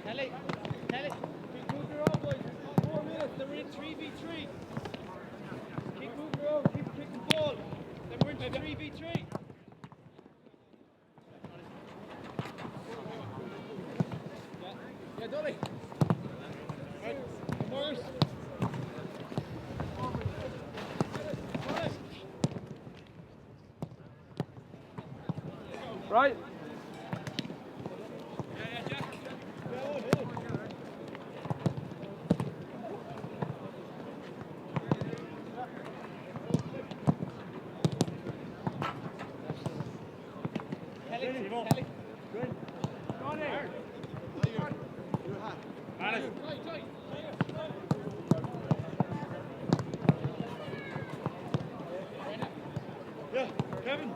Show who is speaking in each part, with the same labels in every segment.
Speaker 1: Kelly, Kelly, keep moving around, boys. 4 minutes, then we're in 3v3. Keep moving around, keep kicking the ball. Then we're in 3v3. Yeah, Dolly. Right, Morris.
Speaker 2: Right.
Speaker 1: Kelly, Kelly.
Speaker 3: Yeah, Kevin.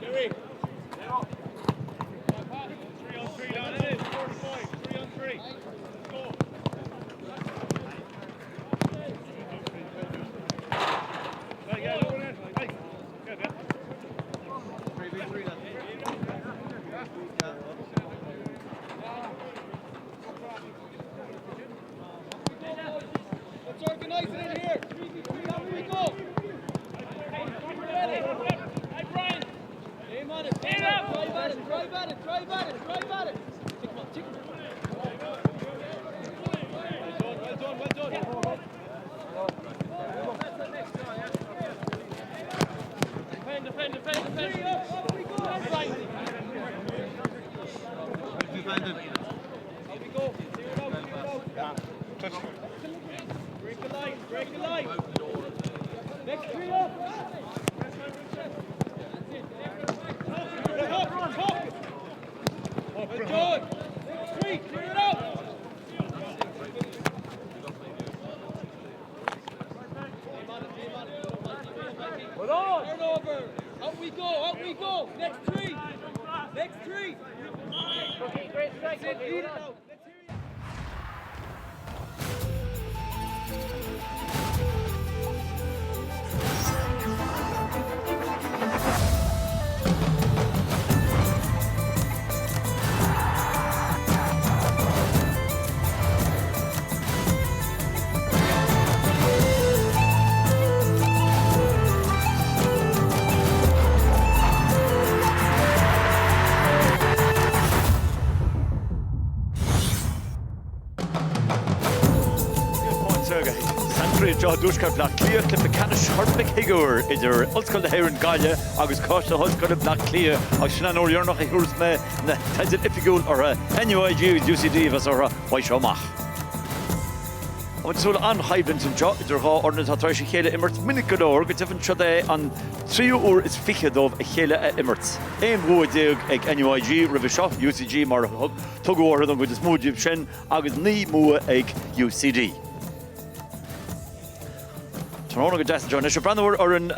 Speaker 1: Jerry.
Speaker 3: 3 on 3, lads. 45. 3 on 3. Let's go. Right, yeah, look at that. Hey. Yeah, yeah.
Speaker 4: 3v3 then.
Speaker 1: Let's organise it in here. 3v3, out we go. Ready.
Speaker 2: Hey, Brian.
Speaker 1: Aim on it. Drive at it, drive at it, drive at it, drive at it. Tick him up, tick him up.
Speaker 3: Well done, well done, well done.
Speaker 2: Defend, defend, defend, defend.
Speaker 1: Three up, up we go.
Speaker 2: Brian.
Speaker 1: Up we go. Clear it out, clear it out. Break the line, break the line. Next three up.
Speaker 3: Talk, talk.
Speaker 1: Well done. Next three, clear it out. Aim on it, aim on it.
Speaker 2: Well on.
Speaker 1: Turnover. Out we go, out we go. Next three. Next three.
Speaker 2: Okay, great strike.
Speaker 1: That's it,
Speaker 2: Okay,
Speaker 1: lead
Speaker 2: well
Speaker 1: it
Speaker 2: on.
Speaker 1: out. Let's hear you.
Speaker 5: anseo i dtuaisceart Bhaile Átha Cliath, cluiche ceannais Chorn Mhic Shigiúir idir Ollscoil na hÉireann Gaillimh agus Coláiste na hOllscoile Bleá Cliath agus sin an uair dheireanach a thabharfas mé na teidil oifigiúil orthu, NUIG agus UCD a bheas orthu uaidh seo amach. Tá muid ag súil le an-choimhlint anseo idir dhá fhoireann atá tar éis a chéile a imirt minic go leor, go deimhin siod é an tríú uair is fiche dóibh a chéile a imirt. 11 bhua ag NUIG roimhe seo, UCG mar a tugadh orthu don gcuid is mó díobh sin, agus 9 mbua ag UCD. Tráthnóna go deas anseo. Anois ag breathnú ar fhoireann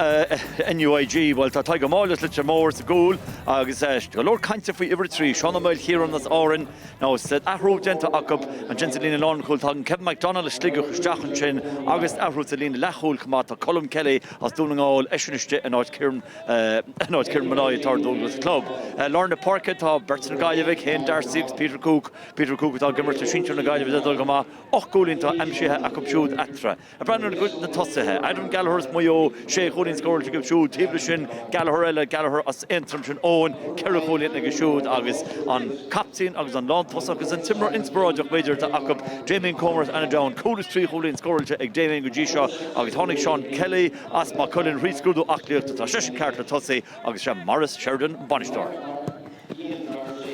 Speaker 5: NUIG, bhuel tá Tadhg Ó Máille as Leitir Móir sa gcúl agus go leor cainte faoi uimhir 3, Seán Ó Maoilchiaráin as Árainn. Now tá athrú déanta acu ansin sa líne lánchúil. Tagann Kevin McDonnell as Sligeach isteach ansin agus athrú sa líne leathchúil chomh maith. Tá Colm Kelly as Dún na nGall, eisean istigh in áit Kieran in áit Kieran Molloy atá ar dualgas club. Lár na páirce tá beirt na Gaillimhe, Shane D'Arcy agus Peter Cooke. Peter Cooke atá ag imirt le sinsir na Gaillimhe ag dul go maith, 8 gcúilín atá aimsithe acu siúd eatarthu. Ag breathnú ar na tosaithe, Adam Gallagher as Maigh Eo, sé chúilín scóráilte aige siúd, taobh leis sin Gallagher eile, Gallagher as Aontroim, sin Eoin, ceithre chúilín aige siúd agus an captaen agus an lántosach agus an t-imreoir inspioráideach b'fhéidir atá acu, Damien Comer as Annaghdown, cúl is trí chúilín scóráilte ag Damien go dtí seo agus tháinig Seán Kelly as Maigh Cuilinn thrí scrúdú aclaíochta, tá seisean ceart le tosaí agus sé Maurice Sheridan an bainisteoir.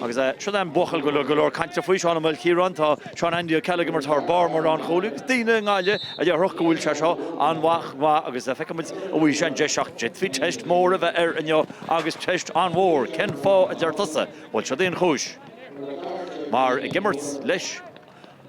Speaker 5: Agus seo é an buachaill go bhfuil go leor cainte faoi, Seán Ó Maoilchiaráin. Tá Seán Andy Ó Ceallaigh ag imirt thar barr mar lánchúlaí agus daoine i nGaillimh a déarfadh go bhfuil sé seo an-mhaith mhaith agus feicfidh muid an bhfaighidh sé an deis ach d'fhéadfaí teist mhór a bheith air inniu agus teist an-mhór. Cén fáth a deir tusa? Bhuel, seo í an chúis. Mar ag imirt leis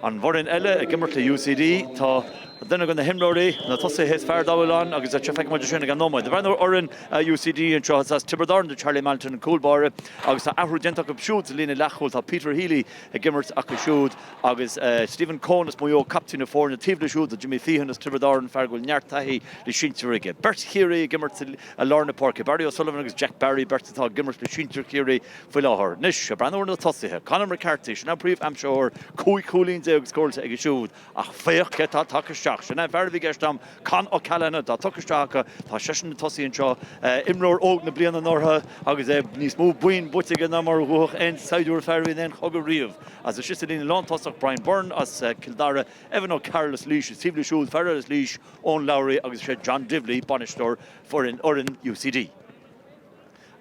Speaker 5: an bhfoireann eile, ag imirt le UCD, tá duine de na himreoirí, na tosaithe is fearr dá bhfuil ann agus feicfidh muid sin i gceann nóiméid. Ag breathnú ar fhoireann UCD anseo, is as Tiobraid Árann do Charlie Malton an cúl báire agus tá athrú déanta acu siúd sa líne leathchúil. Tá Peter Healy ag imirt acu siúd agus Stephen Coen as Maigh Eo, captaen na foirne. Taobh leis siúd tá Jimmy Feehan as Tiobraid Árann, fear go bhfuil neart taithí le sinsir aige. Beirt Chiarraí ag imirt i lár na páirce, Barry O'Sullivan agus Jack Barry, beirt atá ag imirt le sinsir Chiarraí faoi láthair. Anois, ag breathnú ar na tosaithe, Conor McCarthy, sin an príomh-aimsitheoir, 15 chúilín scóráilte aige siúd, ach féach cé atá tagtha isteach. Sin é an fear a bhí i gceist agam, Con O'Callaghan atá tugtha isteach acu. Tá seisean ag tosaí anseo, imreoir óg na bliana anuraidh agus é níos mó boinn buaite aige ná mar a bhuafadh aon saighdiúir fear a bhí in aon chogadh riamh. Agus istigh sa líne lántosach, Brian Byrne as Cill Dara, Evan O'Carroll as Laois, is taobh leis siúd, fear eile as Laois, Eoin Lowry agus is é John Divilly bainisteoir fhoireann UCD.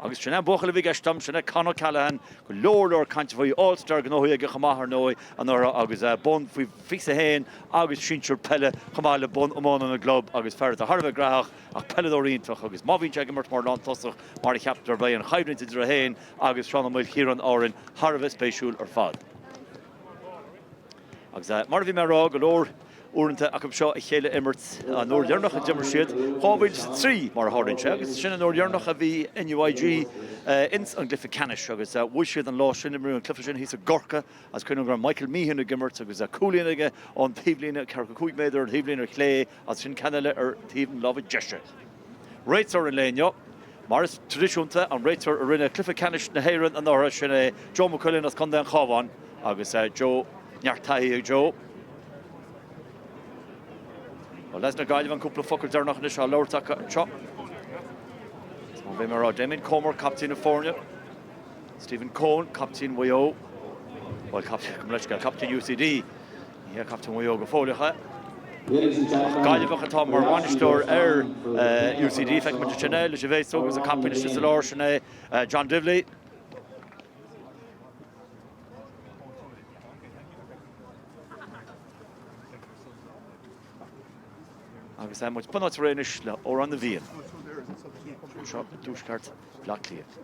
Speaker 5: Agus sin é an buachaill a bhí i gceist agam, sin é Con O'Callaghan, go leor leor cainte faoi, All Star gnóthaithe aige chomh maith ar ndóigh anuraidh agus bonn faoi 21 agus sinsir peile chomh maith le bonn iomána na gclub agus fear atá thar a bheith graitheach ach peileadóir iontach agus má bhíonn sé ag imirt mar lántosach mar a cheaptar beidh an choimhlint idir é féin agus Seán Ó Maoilchiaráin Árainn thar a bheith spéisiúil ar fad. Agus mar a bhí mé a rá, go leor uaireanta acu seo a chéile a imirt, an uair dheireanach a d'imir siad, 2003 mar a tharlaíonn sé, agus sin an uair dheireanach a bhí NUIG ins an gcluiche ceannais agus bhuaigh siad an lá sin, imríodh an cluiche sin thíos i gCorcaigh agus cuimhním go raibh Michael Meehan ag imirt agus cúilín aige ón taobhlíne, ceathracha cúig méadar ar thaobhlíne ar chlé agus sin ceann eile ar thaobh na láimhe deise. Réiteoir an lae inniu, mar is traidisiúnta, an réiteoir a rinne cluiche ceannais na hÉireann anuraidh, sin é Joe McQuillan as Contae an Chabháin agus Joe, neart taithí ag Joe. Bhuel, leaids na Gaillimhe an cúpla focal deireanach anois á labhairt acu anseo. Is mar bhí mé a rá, Damien Comer, captaen na foirne, Stephen Coen, captaen Mhaigh Eo, bhuel, captaen UCD, Ní hé captaen Mhaigh Eo go fóilleach é. Ach Gaillimheach atá mar bhainisteoir ar UCD. Feicfidh muid ansin é leis an bhféasóg agus an caipín istigh sa lár. Sin é John Divilly. Agus muid bunáite réidh anois le Amhrán na bhFiann. Anseo i dtuaisceart Bhaile Átha Cliath.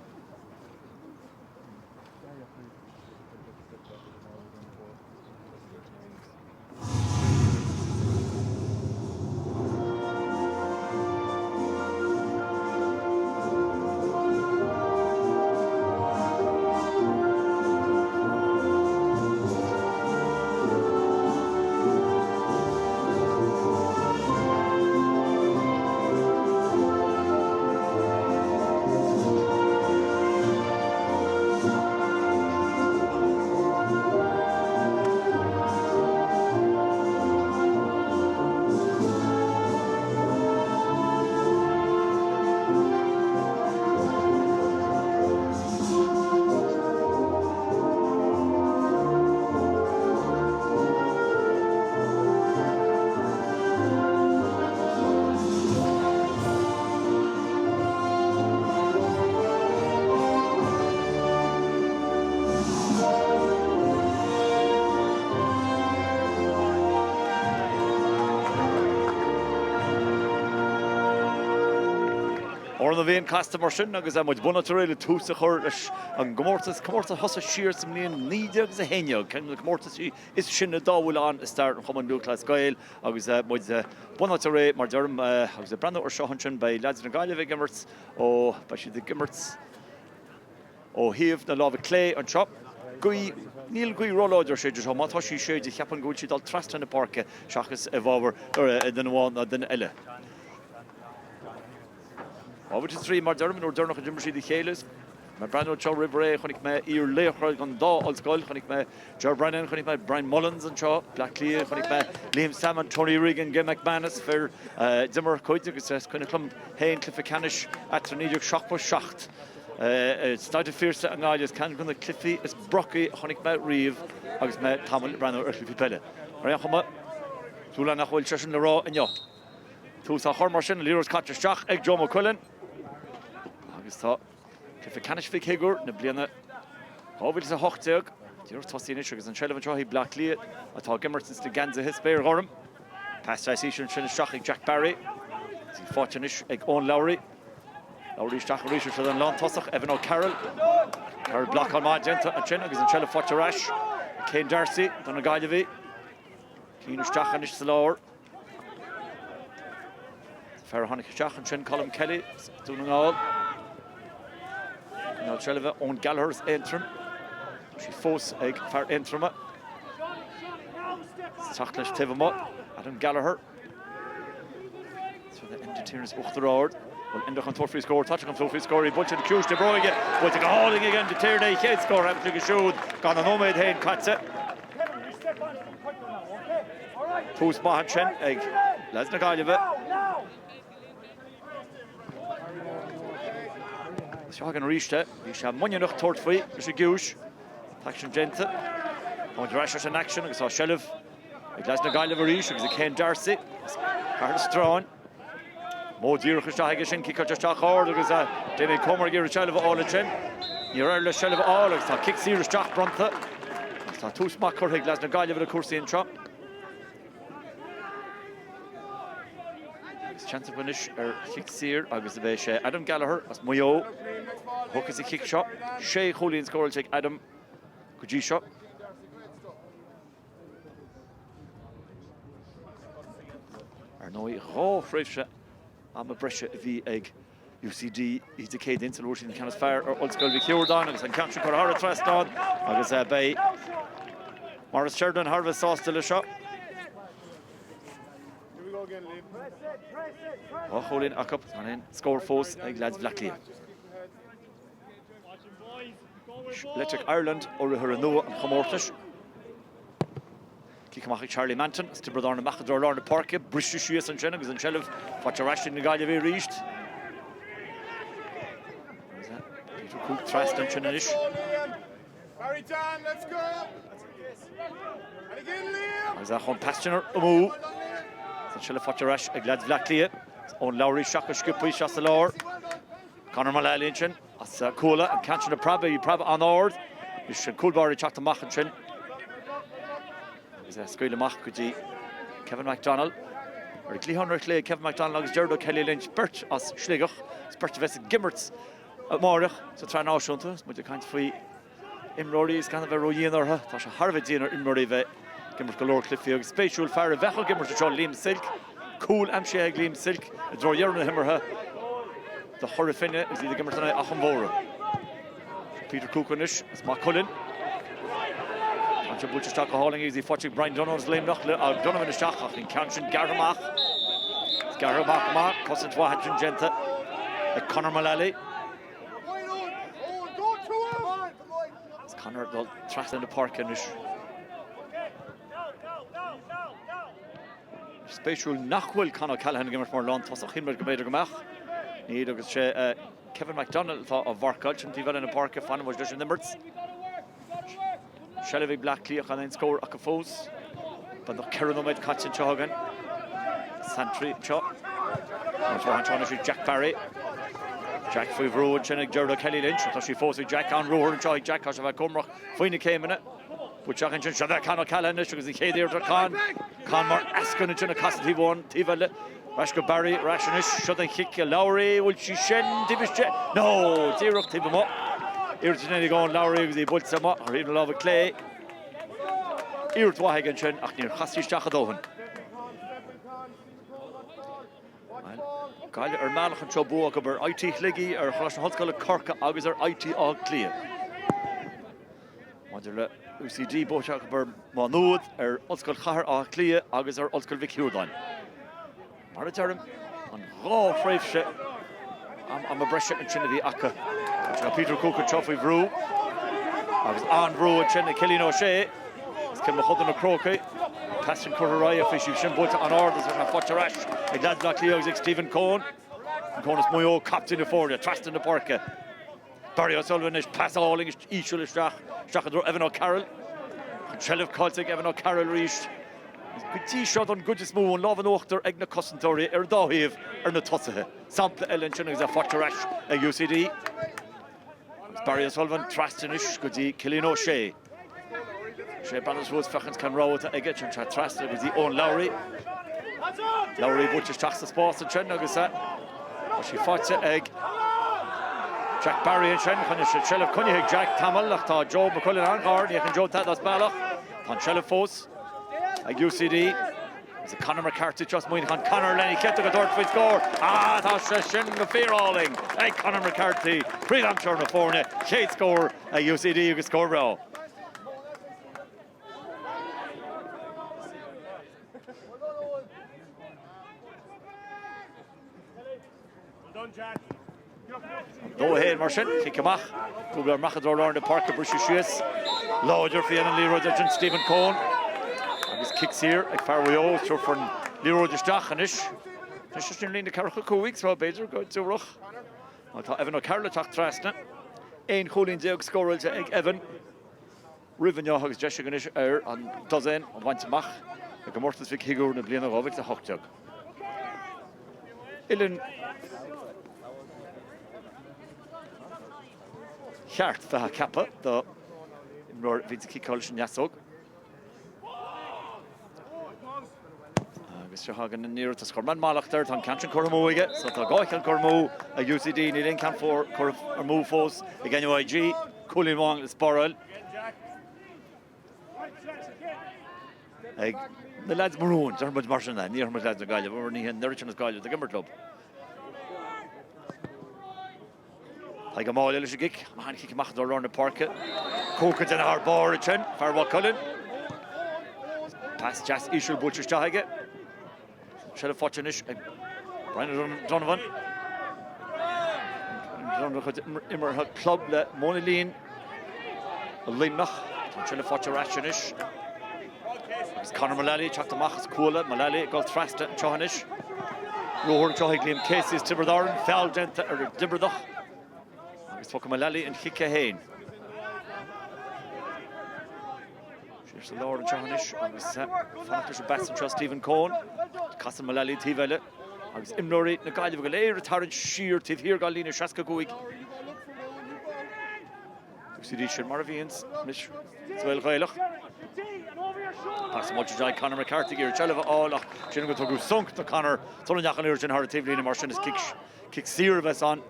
Speaker 5: Mórán a bhíonn casta mar sin agus muid bunáite réidh le tús a chur leis an gcomórtas, comórtas a thosaigh siar sa mbliain 1911, ceann de na comórtaisí is sine dá bhfuil ann i stair an Chumainn Lúthchleas Gael agus muid bunáite réidh mar deirim agus ag breathnú ar seo ansin beidh leaids na Gaillimhe ag imirt ó, beidh siad ag imirt ó thaobh na láimhe clé anseo. Gaoth, níl gaoth róláidir ag séideadh anseo, má tá sí ag séideadh cheapfainn go bhfuil sí ag dul trasna na páirce seachas i bhfabhar duine amháin ná duine eile. 2-3 mar deirim, an uair deireanach a d'imir siad a chéile. Mé ag breathnú anseo roimh ré, chonaic mé iar-laochra den dá ollscoil, chonaic mé Ger Brennan, chonaic mé Brian Mullins anseo, Bleá Cliath, chonaic mé Liam Sammon, Tony Regan, Gay McManus, fir a d'imir cuid agus is cuimhin liom féin cluiche ceannais eatarthu 1977 i Staid an Phiarsaigh i nGaillimh, is ceann de na cluichí is brocaí a chonaic mé riamh agus mé tamall ag breathnú ar chluichí peile. Ar aon chuma, súil agam nach bhfuil sé sin le rá inniu. Tús á chur mar sin, an liathróid caite isteach ag Joe McQuillan agus tá cluiche ceannais Mhic Shigiúir na bliana 2018 díreach tosaithe anois agus an tseilbh anseo ag Bleá Cliath atá ag imirt ins na geansaithe spéirghorm. Pas deas íseal ansin isteach ag Jack Barry. Is í faighte anois ag Eoin Lowry. Lowry isteach arís ar an lántosach Evan O'Carroll. Carroll blocáil maith déanta ansin agus an tseilbh faighte ar ais ag Kane Darcy do na Gaillimhigh. Keane isteach anois sa lár. Fear a tháinig isteach ansin, Colm Kelly, Dún na nGall. Coinneáil seilbhe Eoin Gallagher as Aontroim. Tá sí fós ag fear Aontroma. Teacht leis taobh amuigh, Adam Gallagher. Enda Tierney as Uachtar Ard. Bhfuil Enda chun tabhairt faoi scór, tá sé chun tabhairt faoi scór, í buailte ciumhais na bróige, buailte go hálainn ag Enda Tierney, chéad scór aige siúd gan an nóiméad féin caite. Tús maith ansin ag leaids na Gaillimhe. Seo againn arís é. Bhí sé muiníneach tabhairt faoi leis an gciumhais. An t-aicsean déanta. Táimid ar ais leis an aicsean agus tá seilbh ag leaids na Gaillimhe arís agus ag Kane Darcy. Cathal Stráin. Modh díreach isteach aige sin, ciceáilte isteach ard agus Damien Comer ag iarraidh seilbh a fháil ansin. Níor éirigh leis seilbh a fháil agus tá cic saor isteach bronnta. Agus tá tús maith curtha ag leaids na Gaillimhe le cúrsaí anseo. Agus seans acu anois ar chic saor agus a bheidh sé Adam Gallagher as Maigh Eo a thógfas an chic seo. Sé chúilín scóráilte ag Adam go dtí seo. Ar ndóigh, 2 thréimhse ama breise a bhí ag UCD oíche Dé Céadaoin sula bhfuair siad an ceann is fearr ar Ollscoil Mhic Shiúrdáin agus an ceann sin curtha thar an trasnán agus beidh Maurice Sheridan thar a bheith sásta leis seo. 2 chúilín acu, gan aon scór fós ag leaids Bhleá Cliath. Electric Ireland urraitheoir nua an chomórtais. Cic amach ag Charlie Manton as Tiobraid Árann amach i dtreo lár na páirce. Briseadh síos ansin agus an tseilbh faighte ar ais ag na Gaillimhigh arís. Peter Cooke trasna ansin anois. Agus é chun pas sin amú. An tseilbh faighte ar ais ag leaids Bhleá Cliath. Eoin Lowry isteach go sciobtha isteach sa lár. Conor Mullally ansin as Cuala, an ceann sin ag preabadh, ag preabadh an-ard. Is an cúl báire ag teacht amach ansin. Agus é ag scaoileadh amach go dtí Kevin McDonnell. Ar an gcliathán ar chlé Kevin McDonnell agus Gerard O'Kelly Lynch, beirt as Sligeach, is beirt a bheas ag imirt amáireach sa tSraith Náisiúnta. Is muid ag caint faoi imreoirí is gan a bheith ródhian orthu. Tá sé thar a bheith dian ar imreoirí a bheith ag imirt go leor cluichí agus spéisiúil fear a bheadh ag imirt anseo, Liam Silke. Cúl aimsithe ag Liam Silke i dtreo dheireadh na himeartha do Chora Finne agus iad ag imirt in aghaidh Achadh Mhóra. Peter Cooke anois as Maigh Cuilinn. Tá sé buailte isteach go hálainn agus í faighte ag Brian Donovan as Luimneach le Donovan isteach ach an ceann sin gearrtha amach. Gearrtha amach go maith, cosaint mhaith ansin déanta ag Conor Mullally. Is Conor ag dul trasna na páirce anois. Spéisiúil nach bhfuil Con O'Callaghan ag imirt mar lántosach. Shíl muid go mb'fhéidir go mbeadh. Níl agus sé Kevin McDonnell atá á mharcáil sin taobh eile na páirce. Fanann muid leis an imirt. Seilbh ag Bleá Cliath gan aon scór acu fós. Beagnach 4 nóiméad caite anseo againn. Santry anseo. Anseo anois ag Jack Barry. Jack faoi bhrú ansin ag Gerard O'Kelly Lynch. Tá sí fós ag Jack. An-ruathar anseo ag Jack. Tá sé bheith cúramach faoi na céimeanna. Buailte isteach ansin. Seo é Con O'Callaghan anois agus an chéad iarracht ar Con. Con mar eascann ansin ag casadh taobh amháin, taobh eile. Ar ais go Barry, ar ais anois, seo an chic ag Lowry, bhfuil sí sin taobh istigh? No! Díreach taobh amuigh. Iarracht ansin ag Eoin Lowry agus í buailte amach ar thaobh na láimhe clé. Iarracht mhaith aige ansin ach níor chas sí isteach a dóthain. Gaillimh ar a mbealach anseo bua acu ar IT Shligigh, ar Choláiste na hOllscoile Corcaigh agus ar IT Átha Cliath. Maidir le UCD, buaite acu ar Má Nuad, ar Ollscoil Chathair Átha Cliath agus ar Ollscoil Mhic Shiúrdáin. Mar a deirim, an dá thréimhse ama breise ansin a bhí acu. Tá Peter Cooke anseo faoi bhrú agus an-bhrú ansin ag Cillian O'Shea. Is Cill Mochuda na Crócaigh. Pas sin curtha ar aghaidh ach bhí sí sin buailte an-ard agus tá faighte ar ais ag leaids Bhaile Átha Cliath agus ag Stephen Coen. Coen as Maigh Eo, captaen na foirne, trasna na páirce. Barry O'Sullivan anois, pas álainn íseal isteach, isteach i dtreo Evan O'Carroll. An tseilbh caillte ag Evan O'Carroll arís. Go dtí seo don gcuid is mó an lámh in uachtar ag na cosantóirí ar an dá thaobh ar na tosaithe. Sampla eile ansin agus é faighte ar ais ag UCD. Agus Barry O'Sullivan trasna anois go dtí Cillian O'Shea. Sé breathnú suas féachaint cén rogha atá aige, téann sé trasna go dtí Eoin Lowry. Lowry buailte isteach sa spás ansin agus tá sí faighte ag Jack Barry ansin. Choinnigh sé seilbh coinnithe ag Jack tamall ach tá Joe McQuillan an-ghar, ní fheiceann Joe tada as bealach. Tá an tseilbh fós ag UCD. Is é Conor McCarthy as Muineachán Conor lena chiotóg a thabhairt faoin scór. Ah, tá sé sin go fíorálainn ag Conor McCarthy, príomhaimseoir na foirne, chéad scór ag UCD agus scór breá. 2-1 mar sin, cic amach, cúpla amach i dtreo lár na páirce, briseadh síos láidir faoi an liathróid ansin Stephen Coen agus cic saor ag fear Mhaigh Eo, tabharfar an liathróid isteach anois. Tá sé sin líne 45 so b'fhéidir go dtabharfadh. Má tá Evan O'Carroll ag teacht trasna, 11 chúilín scóráilte ag Evan. roimh inniu agus deis aige anois air an dosaen a bhaint amach i gcomórtas Mhic Shigiúir na bliana 2018. Uillinn cheart bheith ceaptha do imreoir a bhíonns ag ciceáil leis an ndeasóg. Agus seo thagann an iarratas. Chuir mé an mallacht air, tá an ceann sin curtha amú aige. So tá dhá cheann curtha amú ag UCD, níl aon cheann curtha amú fós ag NUIG. Cúilín amháin le spáráil ag na leaids Maroon, déarfaidh muid mar sin é, ní déarfaidh muid leaids na Gaillimhe, mar ní hé an oiread sin as Gaillimh ag imirt leo. Tadhg Ó Máille leis an gcic, an chic amach i dtreo lár na páirce. Cúca déanta thar barr ansin, fear Mhaigh Cuilinn. Pas deas íseal buailte isteach aige. Seilbh faighte anois ag Brian Donovan. Donovan chuid imeartha club le Monaleen i Luimneach. Tá an tseilbh faighte ar ais anois. Agus Conor Mullally ag teacht amach as Cuala. Mullally ag dul trasna anseo anois. Ruathar anseo ag Liam Casey as Tiobraid Árann. Feall déanta ar an dTiobradach. Agus tógfaidh Mullally an chic é féin. Siar sa lár anseo anois agus fanacht leis an bpas anseo Stephen Coen. Casann Mullally taobh eile agus imreoirí na Gaillimhe go léir ag tarraingt siar taobh thiar den líne 65. UCD sin mar a bhíonns anois sa bpeil Ghaelach. Pas buailte isteach Conor McCarthy ag iarraidh seilbh a fháil ach sin go tugadh sonc do Conor sula ndeachaigh an liathróid sin thar an taobhlíne mar sin is cic saor a bheas ann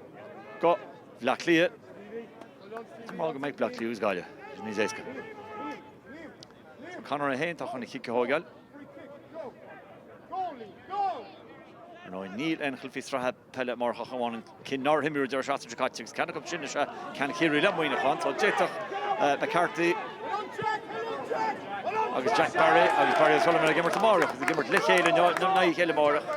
Speaker 5: go Bleá Cliath. Is maith go mbeidh Bleá Cliath agus Gaillimh níos éasca. Conor é féin atá chun an chic a thógáil. Ar ndóigh níl aon chluichí sraithe peile amárach ach amháin an cinn nár himríodh an deireadh seachtaine seo caite agus ceann acu sin is ea ceann Chiarraí le Muineachán. So d'fhéadfadh McCarthy agus Jack Barry agus Barry O'Sullivan ag imirt amárach agus ag imirt le chéile in aghaidh a chéile amárach.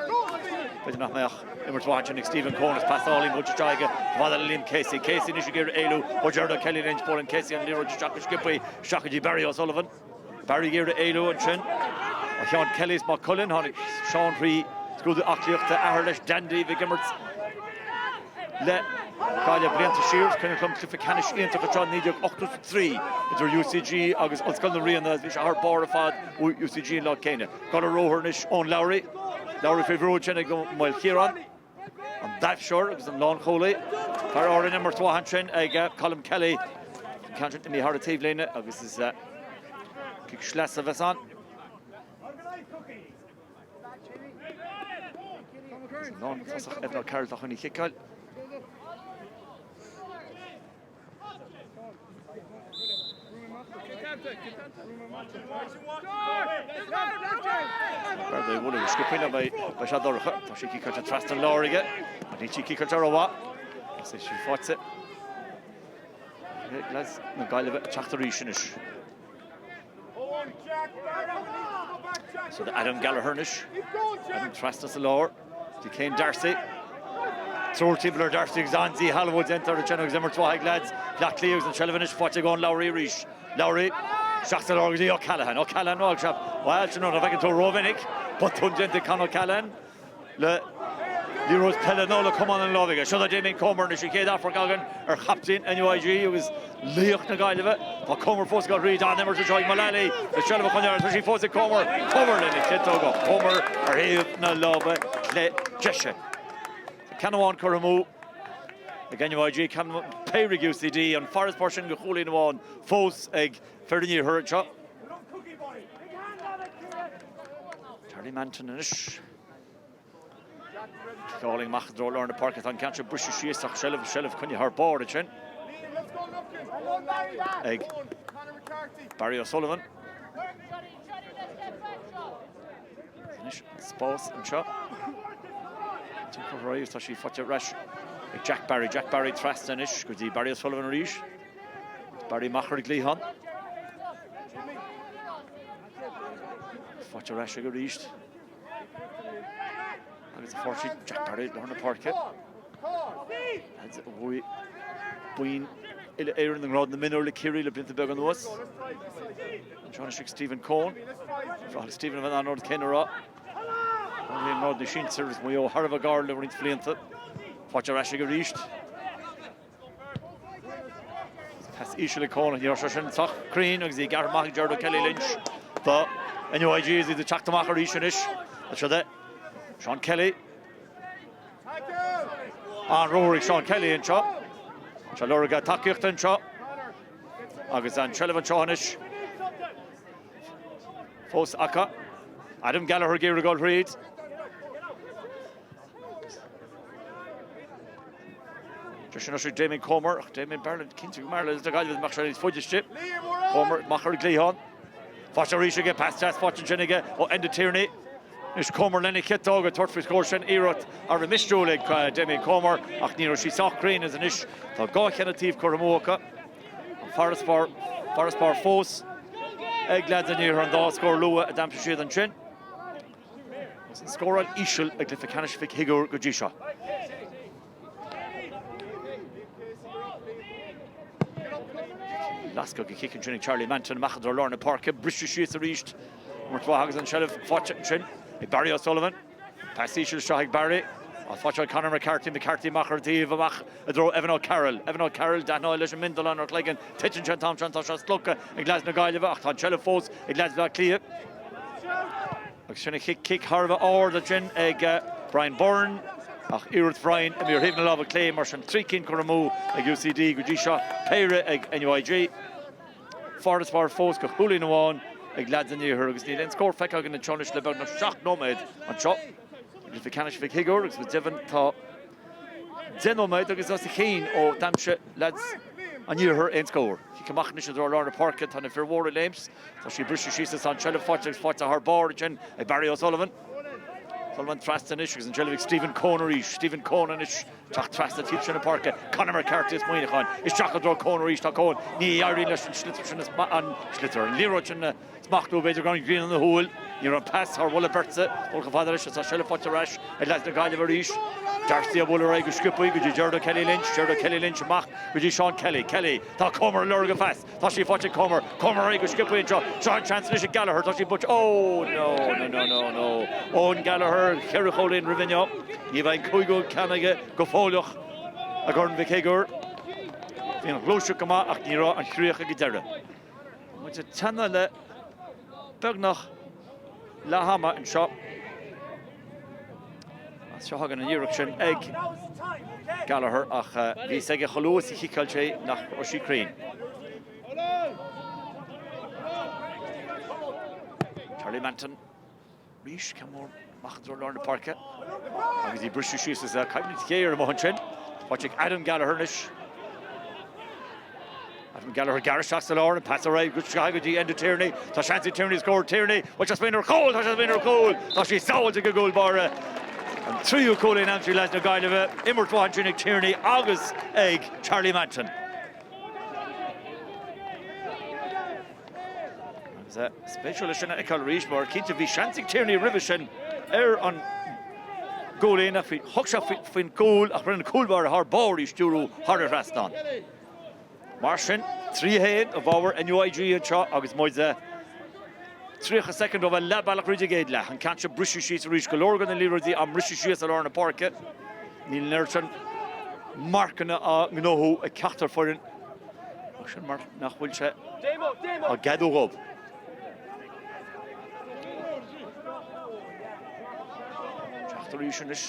Speaker 5: B'fhéidir nach mbeadh imirt mhaith ansin ag Stephen Coen is pas álainn buailte isteach aige chomh fada le Liam Casey. Casey anois ag iarraidh éalú ó Gerard O'Kelly Lynch buaileann Casey an liathróid isteach go sciobtha isteach go dtí Barry O'Sullivan. Barry ag iarraidh éalú ansin ó Sheán Kelly is Maigh Cuilinn. Tháinig Seán thrí scrúdú aclaíochta, athair leis Dandy, bhí ag imirt le Gaillimh blianta siar. Is cuimhin liom cluiche ceannais iontach anseo i 1983 idir UCG agus Ollscoil na Ríona. Bhí sé thar barr ar fad UCG an lá céanna. Dul ar ruathar anois Eoin Lowry. Lowry faoi bhrú ansin ag Ó Maoilchiaráin. An taibhseoir agus an lánchúlaí. Fear Árainn imirt mhaith ansin ag Colm Kelly. An ceann sin imithe thar an taobhlíne agus is cic sleasa a bheas ann. Agus an lántosach Evan O'Carroll atá chun í chiceáil. B'fhearr dó í a bhualadh go sciobtha nó beidh sé dorcha. Tá sí ciceáilte trasna an láir aige. Ach níl sí ciceáilte rómhaith. Tá sí faighte ag leaids na Gaillimhe ag teacht arís anois. So Adam Gallagher anois. Adam trasna sa lár. Dtí Cian D'Arcy. Triúr timpeall ar D'Arcy agus an-díshealbhú déanta air ansin agus imirt mhaith ag leaids Bhaile Átha Cliath agus an tseilbh anois faighte ag Eoin Lowry arís. Lowry isteach sa lár go dtí O'Callaghan. O'Callaghan bhuel sea bhuel sin rud a bhfeiceann tú rómhinic. Botún déanta ag Con O'Callaghan le liathróid peile nó le camán ina lámh aige. Seo do Damien Comer anois an chéad amharc againn ar chaptaen NUIG agus laoch na Gaillimhe. Tá Comer fós ag dul thríd. An-imirt anseo ag Mullally. Le seilbh a choinneáil. Tá sí fós ag Comer. Comer lena chiotóg ach Comer ar thaobh na láimhe clé deise. Tá ceann amháin curtha amú ag NUIG, ceann péire ag UCD. An farasbarr sin de chúilín amháin fós ag fir an iarthair anseo. Charlie Manton anois. Ciceáil amach i dtreo lár na páirce. Tá an ceann seo briste síos ach seilbh, seilbh coinnithe thar barr ansin ag Barry O'Sullivan. Anois spás anseo. Timpeall tá sí faighte ar ais ag Jack Barry. Jack Barry trasna anois go dtí Barry O'Sullivan arís. Barry amach ar an gcliathán. Faighte ar ais aige arís. Agus a pháirtí Jack Barry lár na páirce. Lads a bhuaigh boinn uile Éireann i ngrád na mionúr le Ciarraí le blianta beaga anuas. Anseo anois ag Stephen Coen. Bhraith Stephen a bheith an rud céanna a rá. I ngrád na sinsear is Maigh Eo thar a bheith gar le roinnt blianta. Faighte ar ais aige arís. Pas íseal ag Coen, ní raibh sé sin sách cruinn agus í gearrtha amach ag Gerard Kelly Lynch do NUIG is iad ag teacht amach arís anois. Seo é Seán Kelly. An-ruathar ag Seán Kelly anseo. Tá lorg tacaíochta anseo agus an tseilbh anseo anois fós acu. Adam Gallagher ag iarraidh dul thríd. Deis anois ag Damien Comer, ach Damien b'fhearr le cinnte go mb'fhearr le na Gaillimhe dá mbeadh sé níos faide istigh. Comer amach ar an gcliathán. Faighte arís aige, pas deas faighte ansin aige ó Enda Tierney. Anois Comer lena chiotóg ag tabhairt faoi scór sin iarracht thar a bheith misniúil ag Damien Comer ach ní raibh sí sách cruinn agus anois tá dhá cheann an taobh curtha amú acu. An farasbarr, farasbarr fós ag leaids an iarthair an dá scór luath a d'aimsigh siad ansin. Agus an scóráil íseal i gcluiche ceannais Mhic Shigiúir go dtí seo. Lascadh an chic ansin ag Charlie Manton amach i dtreo lár na páirce, briseadh síos arís. Imirt mhaith agus an tseilbh faighte ansin ag Barry O'Sullivan. Pas íseal isteach ag Barry. Faighte ag Conor McCarthy, McCarthy amach ar an taobh, amach i dtreo Evan O'Carroll. Evan O'Carroll, d'aithneofá leis an mbindealán ar a chloigeann. Titeann sé an t-am seo, tá sé slogtha ag leaids na Gaillimhe ach tá an tseilbh fós ag leaids Bhaile Átha Cliath. Agus sin an chic, cic thar a bheith ard ansin ag Brian Byrne ach iarracht Bhrian imithe ar thaobh na láimhe clé mar sin trí cinn curtha amú ag UCD go dtí seo, péire ag NUIG. Farasbarr fós de chúilín amháin ag leaids an iarthair agus níl aon scór feicthe againn anseo anois le beagnach 7 nóiméad anseo i gcluiche ceannais Mhic Shigiúir agus go deimhin tá 10 nóiméad agus os a chionn ó d'aimsigh leaids an iarthair aon scór. Cic amach anois i dtreo lár na páirce, tá na fir mhóra ag léimt. Tá sí briste síos is an tseilbh faighte agus faighte thar barr ansin ag Barry O'Sullivan. Sullivan trasna anois agus an tseilbh ag Stephen Coen arís. Stephen Coen anois teacht trasna taobh sin na páirce. Conor McCarthy as Muineachán. Isteach i dtreo Coen arís. Tá Coen. Ní éiríonn leis an sliotar sin an sliotar, an liathróid sin a smachtú. B'fhéidir go raibh an ghrian ina shúil. Ní raibh an pas thar mholadh beirte. Dul chomh fada leis is tá seilbh faighte ar ais ag leaids na Gaillimhe arís. D'Arcy ag bualadh ar aghaidh go sciobtha go dtí Gerard Kelly Lynch. Gerard Kelly Lynch amach go dtí Seán Kelly. Kelly. Tá Comer ag lorg an phas. Tá sí faighte ag Comer. Comer ar aghaidh go sciobtha anseo. Seo an seans anois ag Gallagher. Tá sí buailte. Oh no, no, no, no, no. Eoin Gallagher, cheithre chúilín roimhe inniu. Ní bheidh an cúigiú ceann aige go fóilleach i gCorn Mhic Shigiúir. Bhí an ghluaiseacht go maith ach ní raibh an chríoch ag an deireadh. Muid ag teannadh le beagnach leath ama anseo. Seo chugainn an iarracht sin ag Gallagher ach bhí fhios aige chomh luath is a chiceáil sé nach raibh sí cruinn. Charlie Manton arís, ceann mór. Amach i dtreo lár na páirce agus í briste síos is coimhlint ghéar amuigh ansin. Faighte ag Adam Gallagher anois. Adam Gallagher gearradh isteach sa lár, an pas ar aghaidh go dtí Enda Tierney. Tá seans ag Tierney scór. Tierney, bhfuil sé smaoineamh ar chúl? Tá sé smaoineamh ar chúl! Tá sí sábháilte ag an gcúl báire. An tríú cúilín aimsithe ag leaids na Gaillimhe. Imirt mhaith ansin ag Tierney agus ag Charlie Manton. Agus spéisiúil é sin a fheiceáil arís mar cinnte bhí seans ag Tierney roimhe sin ar an gcúilín ach thug sé faoin gcúl ach rinne an cúl báire thar barr í stiúrú thar an trasnán. Mar sin, 3 1 i bhfabhar NUIG anseo agus muid 30 soicind ó bheith leath bealach thríd an gcéad leath. An ceann seo briste síos arís, go leor de na liathróidí á mbriseadh síos i lár na páirce. Níl an oiread sin marcanna á ngnóthú ag ceachtar foireann ach sin mar nach bhfuil sé á gceadú dhóibh. Teacht arís anois,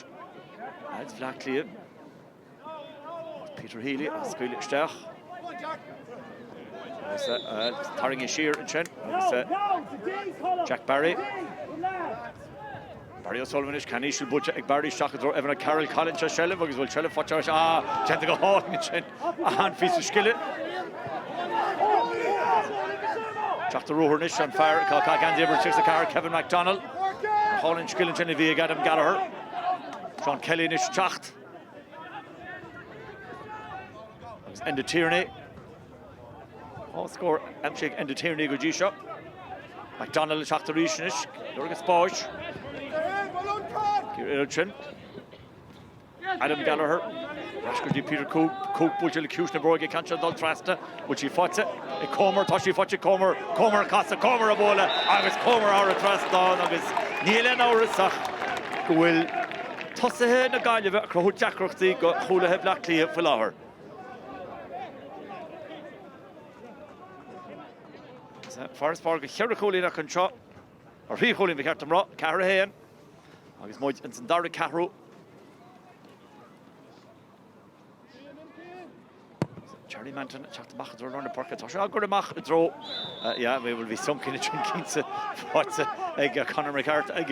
Speaker 5: leaids Bhleá Cliath. Peter Healy á scaoileadh isteach. Agus tarraingthe siar ansin. Agus Jack Barry. Barry O'Sullivan anois, ceann íseal buailte ag Barry isteach i dtreo Evan O'Carroll. Cailleann sé seilbh agus bhfuil seilbh faighte arís. Ah, déanta go hálainn ansin. An-phíosa scile. Teacht ar ruathar anois an fear atá ag caitheamh geansaí uimhir 34, Kevin McDonnell. Go hálainn scil ansin a bhí ag Adam Gallagher. Seán Kelly anois teacht. Agus Enda Tierney. Dhá scór aimsithe ag Enda Tierney go dtí seo. McDonnell ag teacht arís anois. Lorg spáis. Ansin. Adam Gallagher. Ar ais go dtí Peter Cooke. Cooke buailte le ciumhais na bróige. Ceann seo ag dul trasna. Bhfuil sí faighte ag Comer? Tá sí faighte ag Comer. Comer ag casadh. Comer ag bualadh agus Comer thar an trasnán agus níl aon amhras ach go bhfuil tosaithe na Gaillimhe ag cruthú deacrachtaí do chúlaithe Bhaile Átha Cliath faoi láthair. Farasbarr de cheithre chúilín acu anseo, ar thrí chúilín ba cheart dom rá, 4-1 agus muid ins an dara ceathrú. Charlie Manton ag teacht amach i dtreo lár na páirce. Tá sé á gcur amach i dtreo yeah, bhuel bhí sonc ansin cinnte faighte ag Conor McCarthy, ag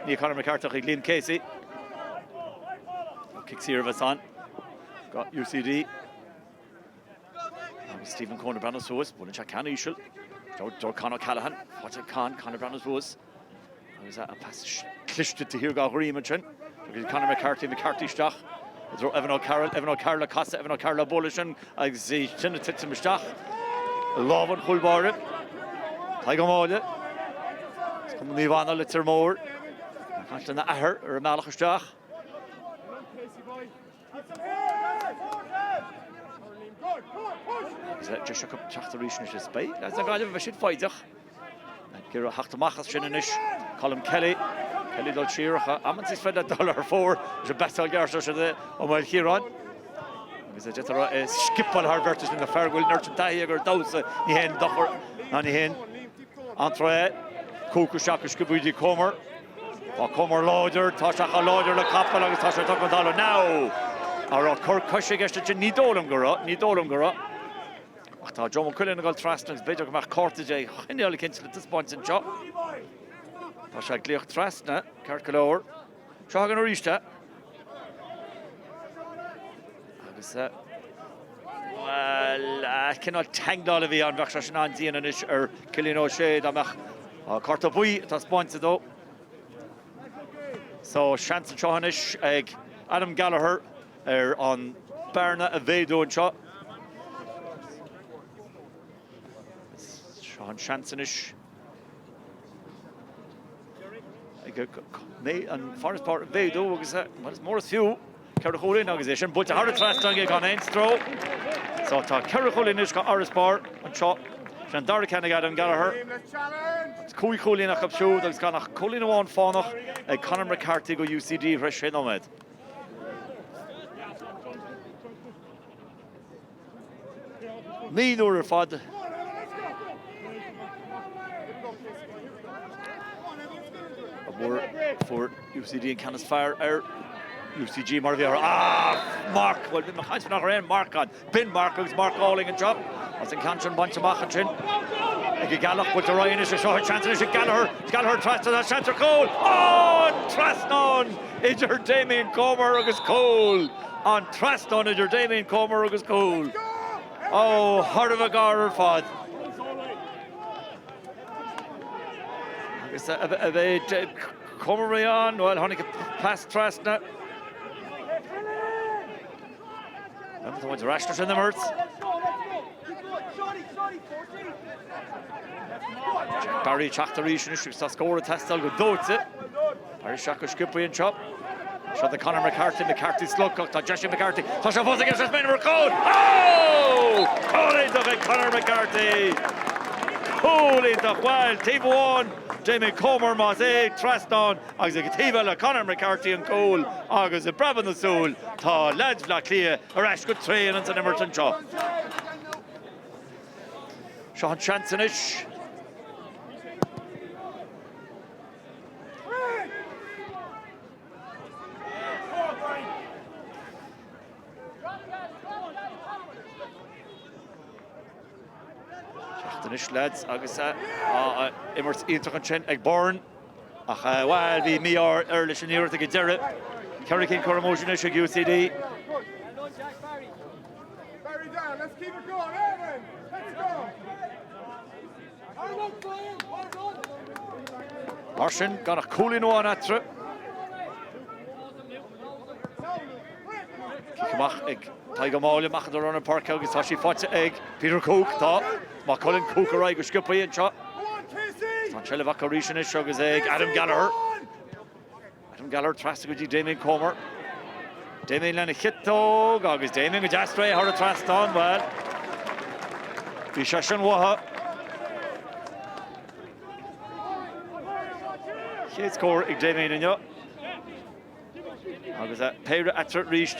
Speaker 5: ní Conor McCarthy ach ag Liam Casey. Cic saor a bheas ann do UCD. Agus Stephen Coen ag breathnú suas, buaileann sé ceann íseal. Do Con O'Callaghan, faighte ag Con, Con ag breathnú suas. Agus an pas cliste taobh thiar dá dhroim ansin. Agus Conor McCarthy, McCarthy isteach i dtreo Evan O'Carroll, Evan O'Carroll ag casadh, Evan O'Carroll ag bualadh sin agus í sin ag titim isteach i lámha an chúil báire. Tadhg Ó Máille, as Cumann Naomh Anna, Leitir Móir, ag caint lena athair ar an mbealach isteach. Agus deis acu teacht arís anois is beidh leaids na Gaillimhe, beidh siad foighdeach. Ag iarraidh theacht amach as sin anois Colm Kelly. Kelly dul siar ach amantaí is féidir leat dul ar fóir leis an bpasáil ghearr seo siad Ó Maoilchiaráin. Agus é deirtear é scipeáil thar bheirt is na fear go bhfuil an oiread sin taithí aige ar damhsa ní haon dochar ná ní haon antrá é. Cooke isteach go sciobtha go dtí Comer. Tá Comer láidir, tá sé chomh láidir le capall agus tá sé tugtha chun talaimh. Now! An raibh cor coise i gceist ansin? Ní dóigh liom go raibh, ní dóigh liom go raibh. Ach tá Joe McQuillan ag dul trasna agus b'fhéidir go mbeadh cárta de chineál eicínt le taispeáint anseo. Tá sé ag glaoch trasna, ceart go leor. Seo chugainn arís é. Agus, bhuel, cineál teangláil a bhí ann, bheadh sé sin an-dian anois ar Cillian O'Shea dá mbeadh cárta buí ag taispeáint dó. So, seans anseo anois ag Adam Gallagher ar an bearna a mhéadú anseo. Seo an seans anois ag an farasbarr a mhéadú agus mar is mór is fiú ceithre chúilín agus é sin buailte thar an trasnán gan aon stró. So tá ceithre chúilín anois d'fharasbarr anseo. Sin an dara ceann ag Adam Gallagher. Agus cúig chúilín acu siúd agus gan ach cúilín amháin fánach ag Conor McCarthy go UCD thar sé nóiméad. Naonúr ar fad. A fuair UCD an ceann is fearr ar UCG mar a bhí orthu. Ah! Marc! Bhuel, bhí mé ag caint nach raibh aon marc ann. B'in marc agus marc álainn anseo. Agus an ceann sin bainte amach ansin ag an gCeallach. Buailte ar aghaidh anois. Seo an seans anois ag Gallagher. Gallagher trasna. Tá seans ar chúl! An trasnán idir Damien Comer agus cúl! An trasnán idir Damien Comer agus cúl! Ó, thar a bheith gar ar fad. Agus a bheidh Comer ann, bhuel, tháinig pas trasna. Tá muid ar ais leis an imirt. Jack Barry teacht arís anois agus tá scór ag teastáil go dóite. Barry isteach go sciobtha anseo. Seo do Conor McCarthy, McCarthy slogach, tá deis ag McCarthy, tá sé fós aige is ar chúl! Ó! Cúl iontach ag Conor McCarthy! Cúl iontach, bhuel, taobh amháin, Damien Comer más é, trasnán agus ag an taobh eile Conor McCarthy an cúl agus i bpreabadh na súl tá leaids Bhaile Átha Cliath ar ais go tréan ins an imirt anseo. Seo an seans anois. Teacht anois lads agus imirt iontach ansin ag Byrne ach bhuel bhí mí-ádh air leis an iarracht ag an deireadh. Ceithre cinn curtha amú anois ag UCD. Mar sin, gan ach cúilín amháin eatarthu. Cic amach ag Tadhg Ó Máille amach idir na páirce agus tá sí faighte ag Peter Cooke. Tá Maigh Cuilinn Cooke ar aghaidh go sciobtha anseo. Tá an tseilbh acu arís anois agus ag Adam Gallagher. Adam Gallagher trasna go dtí Damien Comer. Damien lena chiotóg agus Damien go deas réidh thar an trasnán. Bhuel, bhí sé sin uathu. Chéad scór ag Damien inniu. Agus péire eatarthu arís.